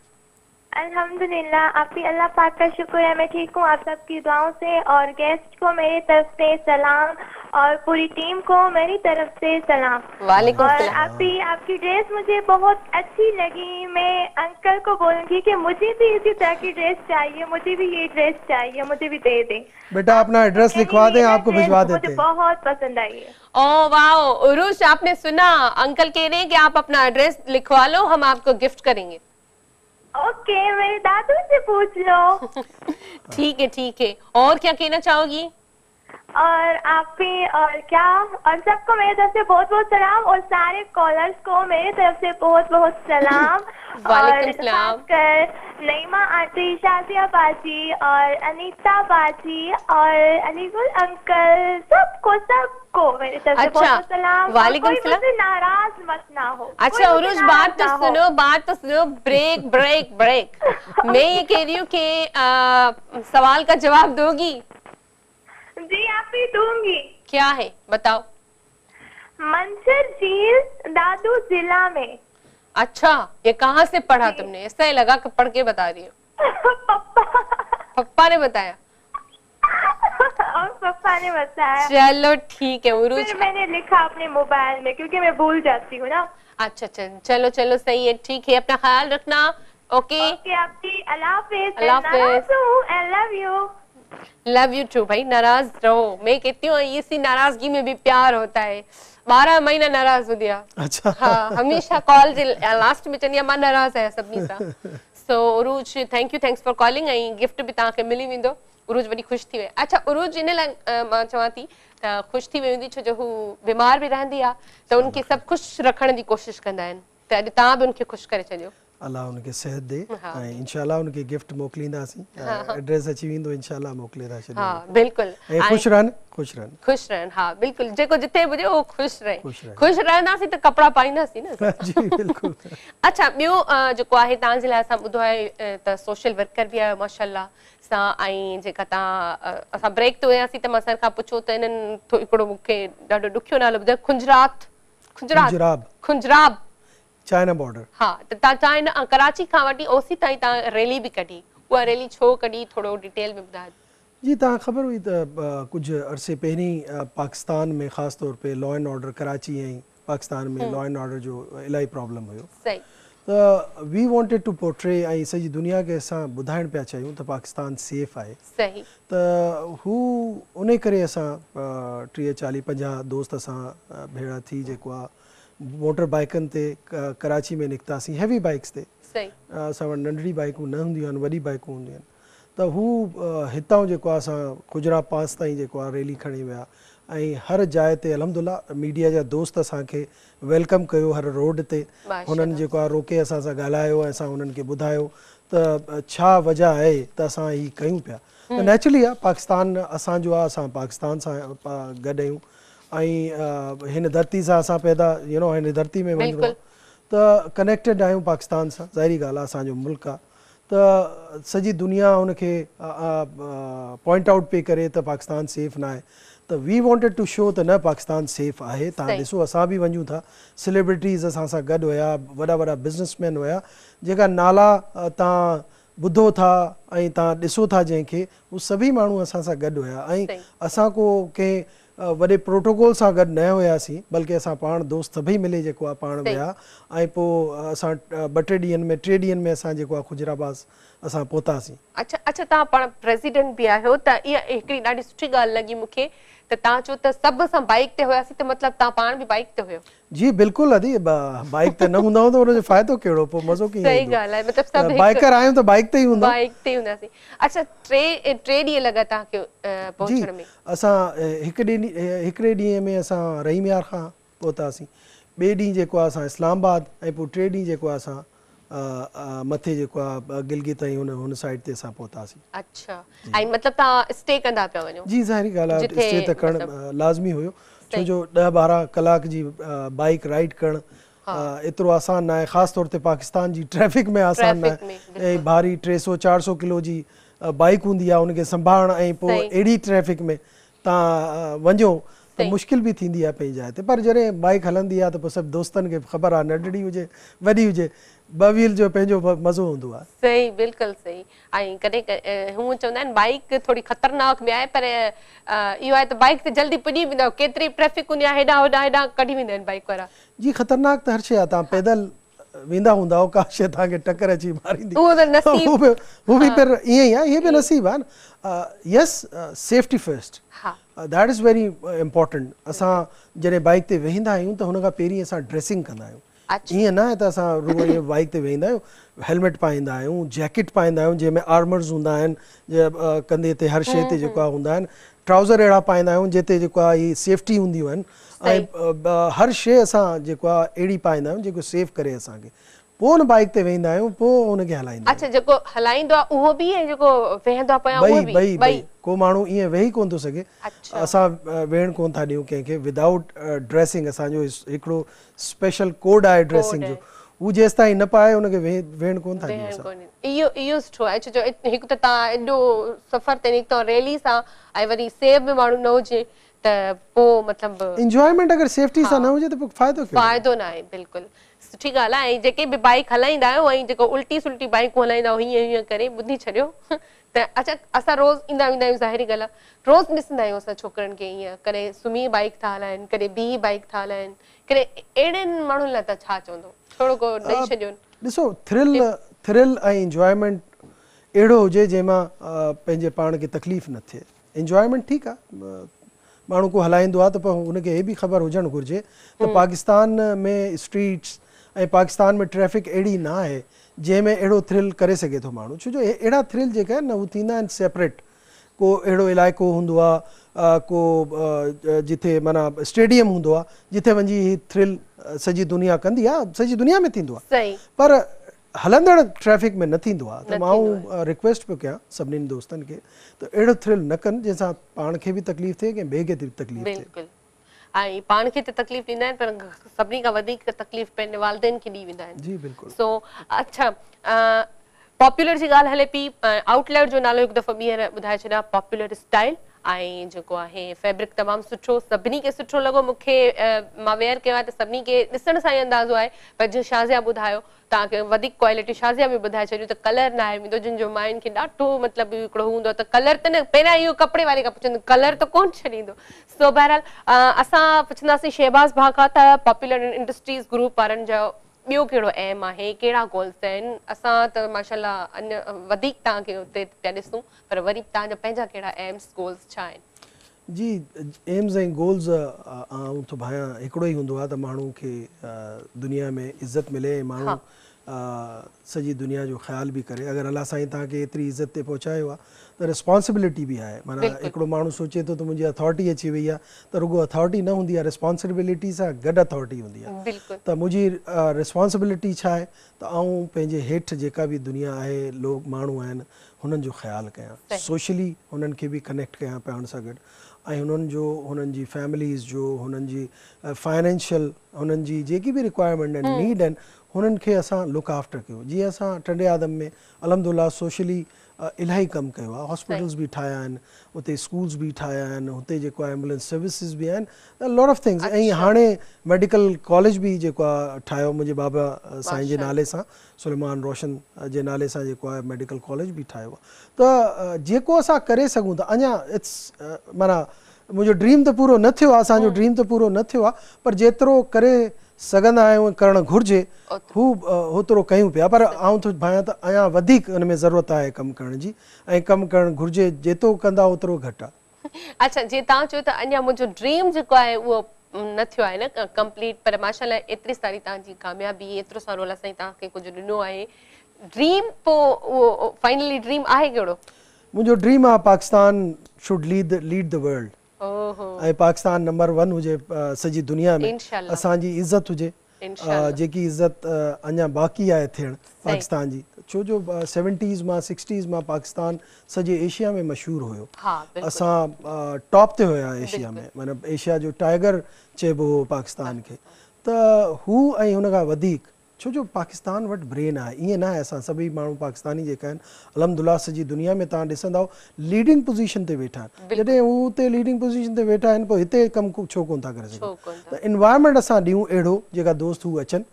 Speaker 9: الحمدلله آپي الله پاڪ کا شڪر هي مين ٺيڪ هون آپ سب ڪي دعائون سي اور گيسٽ ڪو ميري طرف سي سلام اور پوري ٽيم ڪو ميري طرف سي سلام
Speaker 1: وعليڪم
Speaker 9: اور
Speaker 1: السلام.
Speaker 9: آپي آپ ڪي ڊريس مجهي بهت اڇي لگي مين انڪل ڪو بولونگي ڪي مجهي ڀي اسي طرح ڪي ڊريس چاهيي مجهي ڀي يي ڊريس چاهيي مجهي ڀي the the
Speaker 3: بيٽا اپنا ايڊريس لکوا دين آپ ڪو ڀجوا ديتي
Speaker 9: مجهي بهت پسند آئي هي.
Speaker 1: او واو عروج آپ ني سنا انڪل ڪهه رهي هين ڪي آپ اپنا ايڊريس لکوا لو هم آپ ڪو گفٽ ڪرينگي.
Speaker 9: اوڪي ميري دادو سي پوڇ لو.
Speaker 1: ٺيڪ هي ٺيڪ هي اور ڪيا ڪهنا چاهوگي.
Speaker 9: اور آپي اور ڪيا اور سب ڪو ميري طرف سي بهت بهت سلام اور ساري ڪالرز ڪو ميري طرف سي بهت بهت سلام
Speaker 1: اور
Speaker 9: خاص ڪر نعيمه آنٽي شازيه باجي اور انيتا باجي اور علي گل انڪل سب ڪو سب ڪو ميري طرف سي بهت بهت سلام اور ڪوئي مجھ سي ناراض مت نا هو
Speaker 1: اڇا عروج بات تو سنو بات تو سنو بريڪ بريڪ بريڪ مين يي ڪهه رهي هون ڪي سوال ڪا جواب دوگي
Speaker 9: جي آپي دونگي
Speaker 1: ڪيا هي بتائو
Speaker 9: منڇر جهيل دادو ضلع ۾
Speaker 1: اڇا يي ڪهان سي پڙها تم ني ايسا هي لگا ڪي پڙھ ڪي بتا رهي هو
Speaker 9: پپا
Speaker 1: پپا ني بتايا
Speaker 9: اور پپا ني بتايا
Speaker 1: چلو ٺيڪ هي عروج
Speaker 9: پھر مين ني لکا اپني موبائل ۾ ڪيونڪه مين ڀول جاتي هون نا
Speaker 1: اڇا اڇا چلو چلو صحيح هي ٺيڪ هي اپنا خيال رکنا اوڪي
Speaker 9: اوڪي آپي الله حافظ
Speaker 1: الله حافظ
Speaker 9: ناراض هون I love you
Speaker 1: love you two ڀائي ناراض رهو مين ڪهتي هون ايسي ناراضگي ۾ ڀي پيار هوتا هي 12 مهينا ناراض هوندي آ
Speaker 3: اڇا
Speaker 1: ها هميشه ڪال جي لاسٽ ۾ چوندي آ مان ناراض آهيان سڀني سان سو عروج thank you thanks for calling ۽ gift به توهان کي ملي ويندو عروج وڏي خوش ٿي وئي اڇا عروج ان لاء مان چوان ٿي ته خوش ٿي وئي هوندي ڇو جو هو بيمار به رهندي آ ته ان کي سڀ خوش رکڻ جي ڪوشش ڪندا آهن ته اڄ توهان به ان کي خوش ڪري ڇڏيو.
Speaker 3: الله ان کي صحت ڏي ۽ انشاء الله ان کي گفٽ موڪلينداسين ايڊريس اچي ويندو انشاء الله موڪلي ٿا ڇڏيون
Speaker 1: ها بلڪل
Speaker 3: ۽ خوش رهن خوش رهن
Speaker 1: خوش رهن ها بلڪل جيڪو جتي به هجي اهو خوش رهي خوش رهنداسين ته ڪپڙا پائينداسين نه
Speaker 3: جي بلڪل
Speaker 1: اڇا ٻيو جيڪو آهي توهان جي لاء اسان ٻڌو آهي ته سوشل ورڪر به آهيو ماشاء الله سان ۽ جيڪا توهان اسان بريڪ تي هياسين ته مان سر کان پڇيو ته انهن هڪڙو مون کي ڏاڍو ڏکيو نالو ٻڌايو خنجرات
Speaker 3: خنجراب
Speaker 1: خنجراب
Speaker 3: چائنا بارڊر.
Speaker 1: ها ته تان چائنا ڪراچي کان وٺي اوسي تائين تان ريلي به ڪڍي اها ريلي ڇو ڪڍي ٿورو ڊيٽيل ۾ ٻڌايو.
Speaker 3: جي تان کي خبر هئي ته ڪجهه عرصي پهرين پاڪستان ۾ خاص طور P law and order Karachi ۽ Pakistan ۾ law and order جو الاهي پرابلم هيو
Speaker 1: صحيح.
Speaker 3: ته وي وانٽيڊ ٽو پورٽري ۽ سڄي دنيا کي اسان ٻڌائڻ پيا چاهيون ته پاڪستان سيف آهي
Speaker 1: صحيح.
Speaker 3: ته هو انهي ڪري اسان 30 40 50 دوست اسان ڀيڙا ٿي جيڪو آ موٽر بائيڪن تي ڪراچي ۾ نڪتاسين هيوي بائيڪس تي اسان وٽ ننڍڙي بائيڪون نه هونديون آهن وڏي بائيڪون هونديون آهن ته هو هتان جيڪو آهي اسان خنجراب پاس تائين جيڪو آهي ريلي کڻي ويا ۽ هر جاء تي الحمدلله ميڊيا جا دوست اسان کي welcome ڪيو هر روڊ تي هنن جيڪو آهي روڪي اسان سان ڳالهايو ۽ اسان انهن کي ٻڌايو ته ڇا وجه آهي ته اسان هي ڪيون پيا ته نيچرلي آهي پاڪستان اسان جو آهي اسان پاڪستان سان گڏ آهيون ۽ هن ڌرتي سان اسان پيدا يو نو هن ڌرتي ۾ وڃڻو آ ته ڪنيڪٽيڊ آهيون پاڪستان سان ظاهري ڳالهه آ اسان جو ملڪ آ ته سڄي دنيا ان کي پوائنٽ آئوٽ پئي ڪري ته پاڪستان سيف ناهي ته وي وانٽيڊ ٽو شو ته نه پاڪستان سيف آهي تهان ڏسو اسان به وڃون ٿا سليبرٽيز اسان سان گڏ هيا وڏا وڏا بزنس مين هيا جيڪا نالا تهان ٻڌو ٿا ۽ توهان ڏسو ٿا جنهن کي هو سڀئي ماڻهو اسان سان گڏ هيا ۽ اسان ڪو ڪنهن وڏي پروٽوڪول سان گڏ نه هياسين بلڪه اسان پاڻ دوست سڀئي ملي جيڪو آ پاڻ ويا ۽ پوء اسان ٻه ٽي ڏينهن ۾ ٽي ڏينهن ۾ اسان جيڪو آ خنجرآباز اسان پهتاسين.
Speaker 1: اڇا اڇا توهان پاڻ پريزيڊنٽ به آهيو ته اها هڪڙي ڏاڍي سٺي ڳالهه لڳي مون کي ته توهان چيو ته سڀ اسان بائيڪ تي هياسين ته مطلب توهان پاڻ به بائيڪ تي هيو.
Speaker 3: جي بلڪل ادي بائيڪ تي نه هوندا ته ان جو فائدو ڪهڙو پوء مزو ڪيئن
Speaker 1: صحيح ڳالهه آهي مطلب سڀ
Speaker 3: بائيڪر آهيون ته بائيڪ تي ئي هوندا
Speaker 1: بائيڪ تي ئي هونداسين اڇا ٽي ٽي ڏينهن لڳا توهان کي پهچڻ ۾.
Speaker 3: جي اسان هڪ ڏينهن هڪڙي ڏينهن ۾ اسان رحيم يار خان پهتاسين ٻئي ڏينهن جيڪو آهي اسان اسلام آباد ۽ پوء ٽي ڏينهن جيڪو آهي اسان مٿي جيڪو آهي گلگت ۽ هن هن سائيڊ تي اسان پهتاسين.
Speaker 1: اڇا ۽ مطلب توهان اسٽي ڪندا پيا وڃو.
Speaker 3: جي ظاهري ڳالهه آهي اسٽي ته ڪرڻ لازمي هيو ڇو جو ڏهه ٻارهن ڪلاڪ جي بائيڪ رائيڊ ڪرڻ ايترو آسان ناهي خاص طور تي پاڪستان جي ٽريفڪ ۾ آسان ناهي ۽ ڀاري ٽي سو چار سو ڪلو جي بائيڪ هوندي آهي ان کي سنڀالڻ ۽ پوء اهڙي ٽريفڪ ۾ توهان وڃو ته مشڪل به ٿيندي آهي پنهنجي جاء تي پر جڏهن بائيڪ هلندي آهي ته پوء سڀ دوستن کي به خبر آهي ننڍڙي هجي وڏي هجي ٻه ويل جو پنهنجو مزو هوندو آهي.
Speaker 1: صحيح بلڪل صحيح ۽ ڪڏهن هونء چوندا آهن بائيڪ ٿوري خطرناڪ به آهي پر اهو آهي ته بائيڪ تي جلدي پڄي ويندا آهيو ڪيتري ٽريفڪ هوندي آهي هيڏانهن هوڏانهن هيڏانهن ڪڍي ويندا آهن بائيڪ وارا.
Speaker 3: جي خطرناڪ ته هر شيء آهي توهان پيدل ويندا هوندائو ڪا شيء توهان کي ٽڪر اچي ماريندي
Speaker 1: اهو ته نصيب
Speaker 3: هو به هو به پر ائين ئي آهي هي به نصيب آهي نه yes safety first that is very important اسان جڏهن بائيڪ تي ويهندا آهيون ته هن کان پهرين اسان ڊريسنگ ڪندا آهيون ائين نه آهي ته اسان رڳو ائين بائيڪ تي ويهندا آهيون هيلمٽ پائيندا آهيون جيڪٽ پائيندا آهيون جنهن ۾ آرمرز هوندا آهن ڪنڌي تي هر شيء تي جيڪو آهي هوندا آهن ٽرائوزر اهڙا پائيندا آهيون جنهن تي جيڪو آهي هي سيفٽي هونديون آهن ۽ هر شيء اسان جيڪو آهي اهڙي پائيندا آهيون جيڪو سيف ڪري اسان کي پوء ان بائيڪ تي ويهندا آهيون پوء ان کي هلائيندا
Speaker 1: آهيون. اڇا جيڪو هلائيندو آهي اهو به ۽ جيڪو ويهندو آهي پويان اهو به
Speaker 3: ٻئي ٻئي ڪو ماڻهو ائين ويهي ڪونه ٿو سگهي اسان ويهڻ ڪونه ٿا ڏيون ڪنهن کي ودائوٽ ڊريسنگ اسان جو هڪڙو اسپيشل ڪوڊ آهي ڊريسنگ جو هو جيستائين نه پائي ان کي ويهڻ ڪونه ٿا ڏيون اسان.
Speaker 1: اهو اهو سٺو آهي ڇو جو هڪ ته توهان ايڏو سفر تي نڪتا ريلي سان ۽ وري سيف به ماڻهو نه هجي ته پو مطلب.
Speaker 3: انجوائمينٽ اگر سيفٽي سان نه هجي ته پو فائدو ڪهڙو.
Speaker 1: فائدو ناهي بلڪل سٺي ڳالهه آهي ۽ جيڪي به بائيڪ هلائيندا آهيو ۽ جيڪو الٽي سلٽي بائيڪون هلائيندا آهيو هيئن هيئن ڪري ٻڌي ڇڏيو ته اڇا اسان روز ايندا ويندا آهيون ظاهري ڳالهه آهي روز ڏسندا آهيون اسان ڇوڪرن کي ائين ڪڏهن سمهي بائيڪ ٿا هلائن ڪڏهن بيهي بائيڪ ٿا هلائن ڪڏهن اهڙن ماڻهن لاء توهان ڇا چوندو ٿورو ڪو ڏئي ڇڏيون.
Speaker 3: ڏسو ٿرل ٿرل ۽ انجوائمينٽ اهڙو هجي جنهن مان پنهنجي پاڻ کي تڪليف نه ٿئي انجوائمينٽ ٺيڪ آ ماڻهو ڪو هلائيندو آ ته پوء ان کي هي به خبر هجڻ گهرجي ته پاڪستان ۾ اسٽريٽس ۽ پاڪستان ۾ ٽريفڪ اهڙي نه آهي جنهن ۾ اهڙو ٿرل ڪري سگهي ٿو ماڻهو ڇو جو اهڙا ٿرل جيڪا آهن نه هو ٿيندا آهن سيپريٽ ڪو اهڙو علائقو هوندو آ ڪو جتي معنيٰ اسٽيڊيم هوندو آ جتي وڃي هي ٿرل سڄي دنيا ڪندي آ سڄي دنيا ۾ ٿيندو آ پر هلندڙ ٽريفڪ ۾ نه ٿيندو آهي ته مان رڪويسٽ پيو ڪيان سڀني دوستن کي ته اهڙو ٿرل نه ڪن جنهن سان پاڻ کي به تڪليف ٿئي ڪنهن ٻئي کي به تڪليف ٿئي.
Speaker 1: بلڪل ۽ پاڻ کي ته تڪليف ڏيندا آهن پر سڀني کان وڌيڪ تڪليف پنهنجي والدين کي ڏئي ويندا آهن.
Speaker 3: جي بلڪل.
Speaker 1: سو اڇا پاپولر جي ڳالهه هلي پئي آئوٽ ليٽ جو نالو هڪ دفعو ٻيهر ٻڌائي ڇڏيان پاپولر اسٽائل ۽ جيڪو آهي فيبرڪ تمام سٺو سڀني کي سٺو لڳو مون کي مان ويئر ڪيو آهي ته سڀني کي ڏسڻ سان ئي اندازو آهي پر جيئن شازيا ٻڌايو توهان کي وڌيڪ ڪوالٽي شازيا به ٻڌائي ڇڏيو ته ڪلر ناهي ويندو جن جو ماين کي ڏاڍو مطلب هڪڙو هوندو آهي ته ڪلر ته نه پهريان اهو ڪپڙي واري کان پڇندو ڪلر ته ڪونه ڇڏيندو سو بهرحال اسان پڇنداسين شهباز ڀاء کان ته پاپولر انڊسٽريز گروپ وارن جو ٻيو ڪهڙو ايم آهي ڪهڙا گولز آهن اسان ته ماشاءالله اڃ وڌيڪ توهان کي اتي پيا ڏسون پر وري به توهان جا پنهنجا ڪهڙا ايمز گولز ڇا آهن؟
Speaker 3: جي ايمز ۽ گولز آئون ٿو ڀانيان هڪڙو ئي هوندو آهي ته ماڻهو کي دنيا ۾ عزت ملي ۽ ماڻهو سڄي دنيا جو خيال به ڪري اگر الله سائين توهان کي ايتري عزت تي پهچايو آهي ته ريسپانسبلٽي به آهي معنيٰ هڪڙو ماڻهو سوچي ٿو ته منهنجي اٿارٽي اچي وئي آهي ته رڳو اٿارٽي نه هوندي آهي ريسپانسبلٽي سان گڏ اٿارٽي هوندي آهي ته منهنجي ريسپانسبلٽي ڇا آهي ته آئون پنهنجي هيٺ جيڪا به دنيا آهي لوگ ماڻهو آهن هنن جو خيال ڪيان سوشلي هنن کي به ڪنيڪٽ ڪيان پاڻ سان گڏ ۽ هنن جو هنن جي فيمليز جو هنن جي فائنينشل هنن جي جيڪي به رڪوائرمينٽ آهن نيڊ آهن هنن کي اسان لڪ آفٽر ڪيون جيئن اسان ٽنڊي آدم ۾ الحمدلله سوشلي الاهي ڪم ڪيو آهي هاسپيٽلز به ٺاهيا آهن اتي اسڪولز به ٺاهيا آهن هتي جيڪو آهي ايمبولينس سروسز به آهن لاٽ آف ٿنگز ۽ هاڻي ميڊيڪل ڪاليج به جيڪو آهي ٺاهيو منهنجي بابا سائين جي نالي سان سليمان روشن جي نالي سان جيڪو آهي ميڊيڪل ڪاليج به ٺاهيو آهي ته جيڪو اسان ڪري سگهون ٿا اڃا it's معنيٰ منهنجو ڊريم ته پورو نه ٿيو آهي اسان جو ڊريم ته پورو نه ٿيو آهي پر جيترو ڪري سگهندا آهيون ۽ ڪرڻ گهرجي هو هوترو ڪيون پيا پر آئون ٿو ڀانيان ته اڃا وڌيڪ ان ۾ ضرورت آهي ڪم ڪرڻ جي ۽ ڪم ڪرڻ گهرجي جيترو ڪندا اوترو گهٽ آهي.
Speaker 1: اڇا جيئن توهان چيو ته اڃا منهنجو ڊريم جيڪو آهي اهو نه ٿيو آهي نه ڪمپليٽ پر ماشاء الله ايتري ساري توهان جي ڪاميابي ايترو سارو الله سائين توهان کي ڪجهه ڏنو آهي ڊريم پوء اهو فائنلي ڊريم آهي ڪهڙو؟
Speaker 3: منهنجو ڊريم آهي Pakistan should lead lead the world ۽ Pakistan number one هجي سڄي دنيا ۾ اسان جي عزت هجي جيڪي عزت اڃا باقي آهي ٿيڻ پاڪستان جي ڇو جو سيونٽيز مان سڪسٽيز مان پاڪستان سڄي ايشيا ۾ مشهور هيو اسان ٽاپ تي هيا ايشيا ۾ معنيٰ ايشيا جو ٽائيگر چئبو هو پاڪستان کي ته هو ۽ هن کان وڌيڪ ڇو جو پاڪستان وٽ برين آهي ائين ناهي اسان سڀئي ماڻهو پاڪستاني جيڪا آهن الحمدلله سڄي دنيا ۾ توهان ڏسندؤ ليڊنگ پوزيشن تي ويٺا آهن جڏهن هو اتي ليڊنگ پوزيشن تي ويٺا آهن پوء هتي ڪم ڇو ڪونه ٿا ڪري سگهن ته انوائرمينٽ اسان ڏيون اهڙو جيڪا دوست هو اچن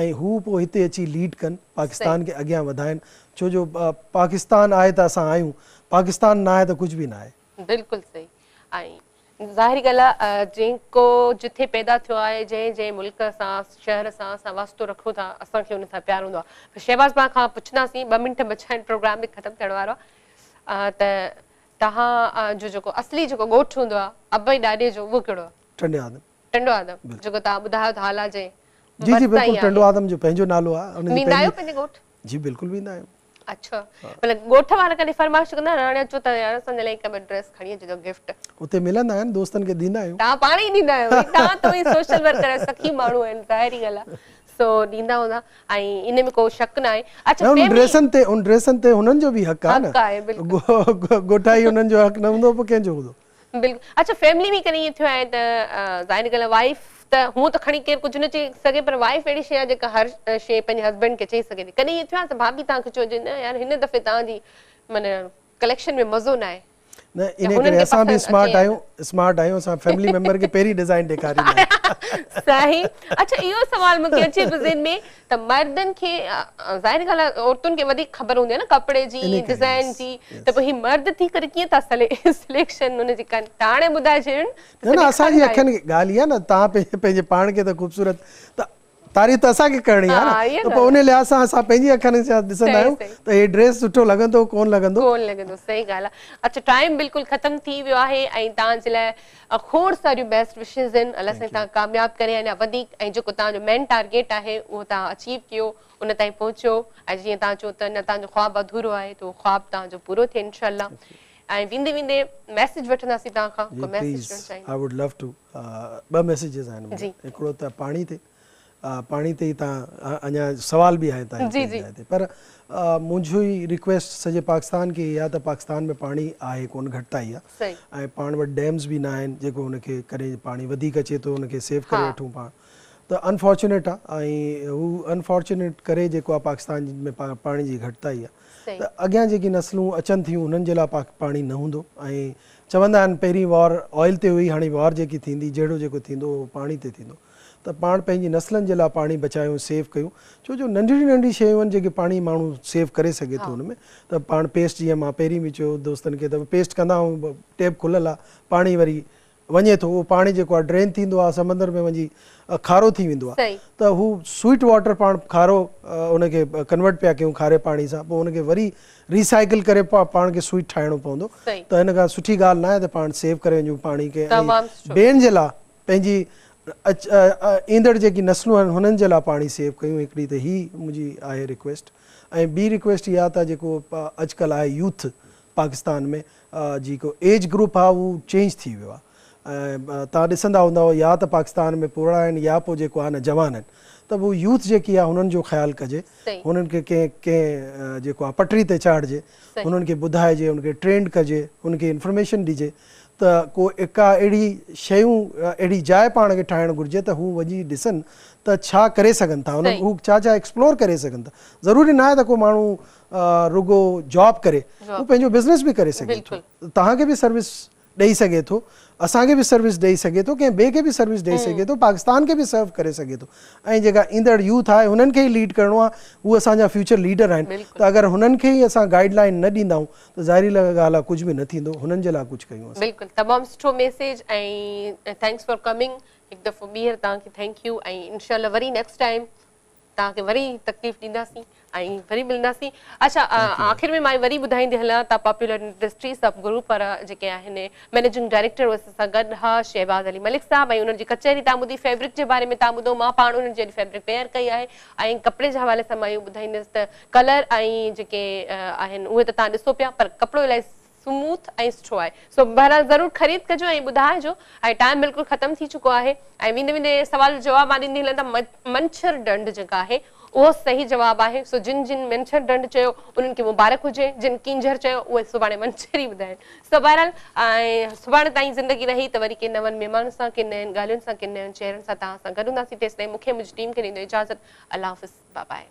Speaker 3: ۽ هو پوء هتي اچي ليڊ ڪن پاڪستان کي اڳيان وڌائن ڇو جو پاڪستان آهي ته اسان آهيون پاڪستان ناهي ته ڪجهه به ناهي.
Speaker 1: بلڪل صحيح ۽ ظاهري ڳالهه آ جيڪو جٿي پيدا ٿيو آهي جنهن جنهن ملڪ سان شهر سان اسان واسطو رکون ٿا اسان کي ان سان پيار هوندو آ شهباز ڀاء کان پڇنداسين ٻه منٽ بچا آهن پروگرام به ختم ٿيڻ وارو آ ته توهان جو جيڪو اصلي جيڪو ڳوٺ هوندو آ ابي ڏاڏي جو اهو ڪهڙو آ؟
Speaker 3: ٽنڊي آدم.
Speaker 1: ٽنڊو آدم جيڪو توهان ٻڌايو ته هالا جي
Speaker 3: جي جي بلڪل ٽنڊو آدم جو پنهنجو نالو آ
Speaker 1: ان جي ويندا آهيو پنهنجي ڳوٺ؟
Speaker 3: جي بلڪل ويندا آهيون.
Speaker 1: اڇا مطلب ڳوٺ وارا ڪڏهن فرمائش ڪندا آهن هاڻي اچو ته يار اسان جي لاء هڪ ٻه ڊريس کڻي اچجو گفٽ.
Speaker 3: اتي ملندا آهن دوستن کي ڏيندا آهيون.
Speaker 1: توهان پاڻ ئي ڏيندا آهيو وري توهان ته وري سوشل ورڪر آهيو سخي ماڻهو آهن ظاهري ڳالهه آهي سو ڏيندا هوندا ۽ ان ۾ ڪو شڪ نه آهي اڇا
Speaker 3: نه ان ڊريسن تي ان ڊريسن تي هنن جو به حق آهي نه
Speaker 1: حق آهي بلڪل
Speaker 3: ڳوٺائي هنن جو حق نه هوندو پوء ڪنهن جو هوندو.
Speaker 1: بلڪل اڇا فيملي ۾ ڪڏهن ائين ٿيو آهي ته ظاهري ڳالهه آهي وائيف ته هونء ته کڻي ڪير ڪجهه نه چئي سگهي پر وائيف اهڙي شيء آهي جيڪا هر شيء پنهنجي هسبينڊ کي چئي سگهي ٿي ڪڏهن ائين ٿيو آهي ته ڀاڀي توهان کي چيو هجي نه يار هن دفعي توهان جي معنيٰ ڪليڪشن ۾ مزو نه آهي
Speaker 3: نه انهي ڪري اسان به اسمارٽ آهيون اسمارٽ آهيون اسان فيملي ميمبر کي پهرين ڊزائين ڏيکاريندا
Speaker 1: آهيون صحيح اڇا اهو سوال مون کي اچي پيو ذهن ۾ ته مردن کي ظاهري ڳالهه آهي عورتن کي وڌيڪ خبر هوندي آهي نه ڪپڙي جي ڊزائن جي ته پوء هي مرد ٿي ڪري ڪيئن ٿا سليڪشن ان جي ڪن ته هاڻي ٻڌائي ڇڏيو
Speaker 3: نه نه اسان جي اکين کي ڳالهه اها نه توهان پنهنجي پاڻ کي ته خوبصورت ته تعريف ته اسان کي ڪرڻي آهي نه ته پوء ان لحاظ سان اسان پنهنجي اکين سان ڏسندا آهيون ته هي ڊريس سٺو لڳندو ڪون لڳندو
Speaker 1: ڪون لڳندو صحيح ڳالهه آهي اڇا ٽائيم بلڪل ختم ٿي ويو آهي ۽ توهان جي لاء کوڙ ساريون بيسٽ وشز آهن الله سائين توهان کي ڪامياب ڪري اڃا وڌيڪ ۽ جيڪو توهان جو مين ٽارگيٽ آهي اهو توهان اچيو ڪيو ان تائين پهچو ۽ جيئن توهان چئو ته اڃا توهان جو خواب اڌورو آهي ته اهو خواب توهان جو پورو ٿئي انشاء الله ۽ ويندي ويندي ميسج وٺنداسين توهان کان
Speaker 3: ڪو ميسج ڏيڻ چاهيندا I would love two ٻه ميسيجز آهن هڪڙو ته پاڻي تي پاڻي تي ئي توهان اڃا سوال به آهي توهان جي جاء تي پر منهنجو ئي ريڪويسٽ سڄي پاڪستان کي اها ته پاڪستان ۾ پاڻي آهي ڪون گهٽتائي آهي ۽ پاڻ وٽ ڊيمز به نه آهن جيڪو ان کي ڪڏهن پاڻي وڌيڪ اچي ٿو ان کي سيو ڪري وٺون پاڻ ته انفارچونيٽ آهي ۽ هو انفارچونيٽ ڪري جيڪو آهي پاڪستان ۾ پاڻي جي گهٽتائي آهي ته اڳيان جيڪي نسلون اچن ٿيون انهن جي لاء پاڻي نه هوندو ۽ چوندا آهن پهرين وار آئل تي هئي هاڻي وار جيڪي ٿيندي جهڙو جيڪو ٿيندو اهو پاڻي تي ٿيندو ته پاڻ پنهنجي نسلن جي لاء پاڻي بچايون سيو ڪيون ڇو جو ننڍڙيون ننڍڙيون شيون آهن جيڪي پاڻي ماڻهو سيو ڪري سگهي ٿو ان ۾ ته پاڻ پيسٽ جيئن مان پهرين به چيو دوستن کي ته پيسٽ ڪندا آهيون ٽيپ کليل آهي پاڻي وري وڃي ٿو اهو پاڻي جيڪو آهي ڊرين ٿيندو آهي سمندر ۾ وڃي کارو ٿي ويندو آهي ته هو سوئيٽ واٽر پاڻ کارو ان کي ڪنورٽ پيا ڪيون کاري پاڻي سان پوء ان کي وري ريسائيڪل ڪري پاڻ کي سوئيٽ ٺاهڻو پوندو ته هن کان سٺي ڳالهه ناهي ته پاڻ سيو ڪري وڃون پاڻي کي ۽ ٻين جي لاء پنهنجي ايندڙ جيڪي نسلون آهن هنن جي لاء پاڻي سيو ڪيون هڪڙي ته هي منهنجي آهي ريڪويسٽ ۽ ٻي ريڪويسٽ اها ته جيڪو اڄڪلهه آهي يوٿ پاڪستان ۾ جيڪو ايج گروپ آهي اهو چينج ٿي ويو آهي ۽ توهان ڏسندا هوندؤ يا ته پاڪستان ۾ پوڙها آهن يا پوء جيڪو آهي نه جوان آهن ته پوء يوٿ جيڪي آهي هنن جو خيال ڪجي هنن کي ڪنهن ڪنهن جيڪو آهي پٽري تي چاڙهجي هنن کي ٻڌائجي هنن کي ٽرينڊ ڪجي هنن کي انفارميشن ڏجي ته ڪو ڪا اهڙي شيون اهڙي جاء پاڻ کي ٺاهڻ گهرجي ته هو وڃي ڏسن ته ڇا ڪري سگهن ٿا هو ڇا ڇا ايڪسپلور ڪري سگهن ٿا ضروري ناهي ته ڪو ماڻهو رڳو جاب ڪري هو پنهنجو بزنس به ڪري سگهي ٿو توهان کي به سروس ڏئي سگهي ٿو اسان کي به سروس ڏئي سگهي ٿو ڪنهن ٻئي کي به سروس ڏئي سگهي ٿو پاڪستان کي به سرو ڪري سگهي ٿو ۽ جيڪا ايندڙ يوٿ آهي هنن کي ئي ليڊ ڪرڻو آهي هو اسان جا فيوچر ليڊر آهن ته اگر هنن کي ئي اسان گائيڊ لائين نه ڏيندائون ته ظاهري ڳالهه آهي ڪجهه به نه ٿيندو هنن جي لاء ڪجهه ڪيون اسان.
Speaker 1: بلڪل تمام سٺو ميسيج ۽ thanks for coming هڪ دفعو ٻيهر توهان کي thank you ۽ انشاء الله وري نيڪسٽ ٽائيم توهان کي وري تڪليف ڏينداسين ۽ وري ملنداسين. اڇا آخر ۾ مان وري ٻڌائيندي هلان ته پاپولر انڊسٽريز سب گروپ وارا جيڪي آهن مئنيجنگ ڊائريڪٽر اهي اسان سان گڏ ها شهباز علي ملڪ صاحب ۽ انهن جي ڪچهري توهان ٻڌي فيبرڪ جي باري ۾ توهان ٻڌو مان پاڻ انهن جي اڄ فيبرڪ ويئر ڪئي آهي ۽ ڪپڙي جي حوالي سان مان اهو ٻڌائيندس ته ڪلر ۽ جيڪي آهن اهي ته توهان ڏسو پيا پر ڪپڙو الاهي سموٿ ۽ سٺو آهي سو بهرحال ضرور خريد ڪجو ۽ ٻڌائجو ۽ ٽائيم بلڪل ختم ٿي چڪو آهي ۽ ويندي ويندي سوال جو جواب مان ڏيندي هلان ته منڇر ڍنڍ جيڪا آهي اهو صحيح جواب آهي سو جن جن منڇر ڍنڍ چيو انهن کي مبارڪ هجي جن ڪينجهر چيو اهي سڀاڻي منڇر ئي ٻڌائين سو بهرحال ۽ سڀاڻي تائين زندگي رهي ته وري ڪن نون مهمانن سان ڪن نين ڳالهين سان ڪن نين چهرن سان توهان سان گڏ هونداسين تيستائين مون کي منهنجي ٽيم کي ڏيندو اجازت الله حافظ باء باء.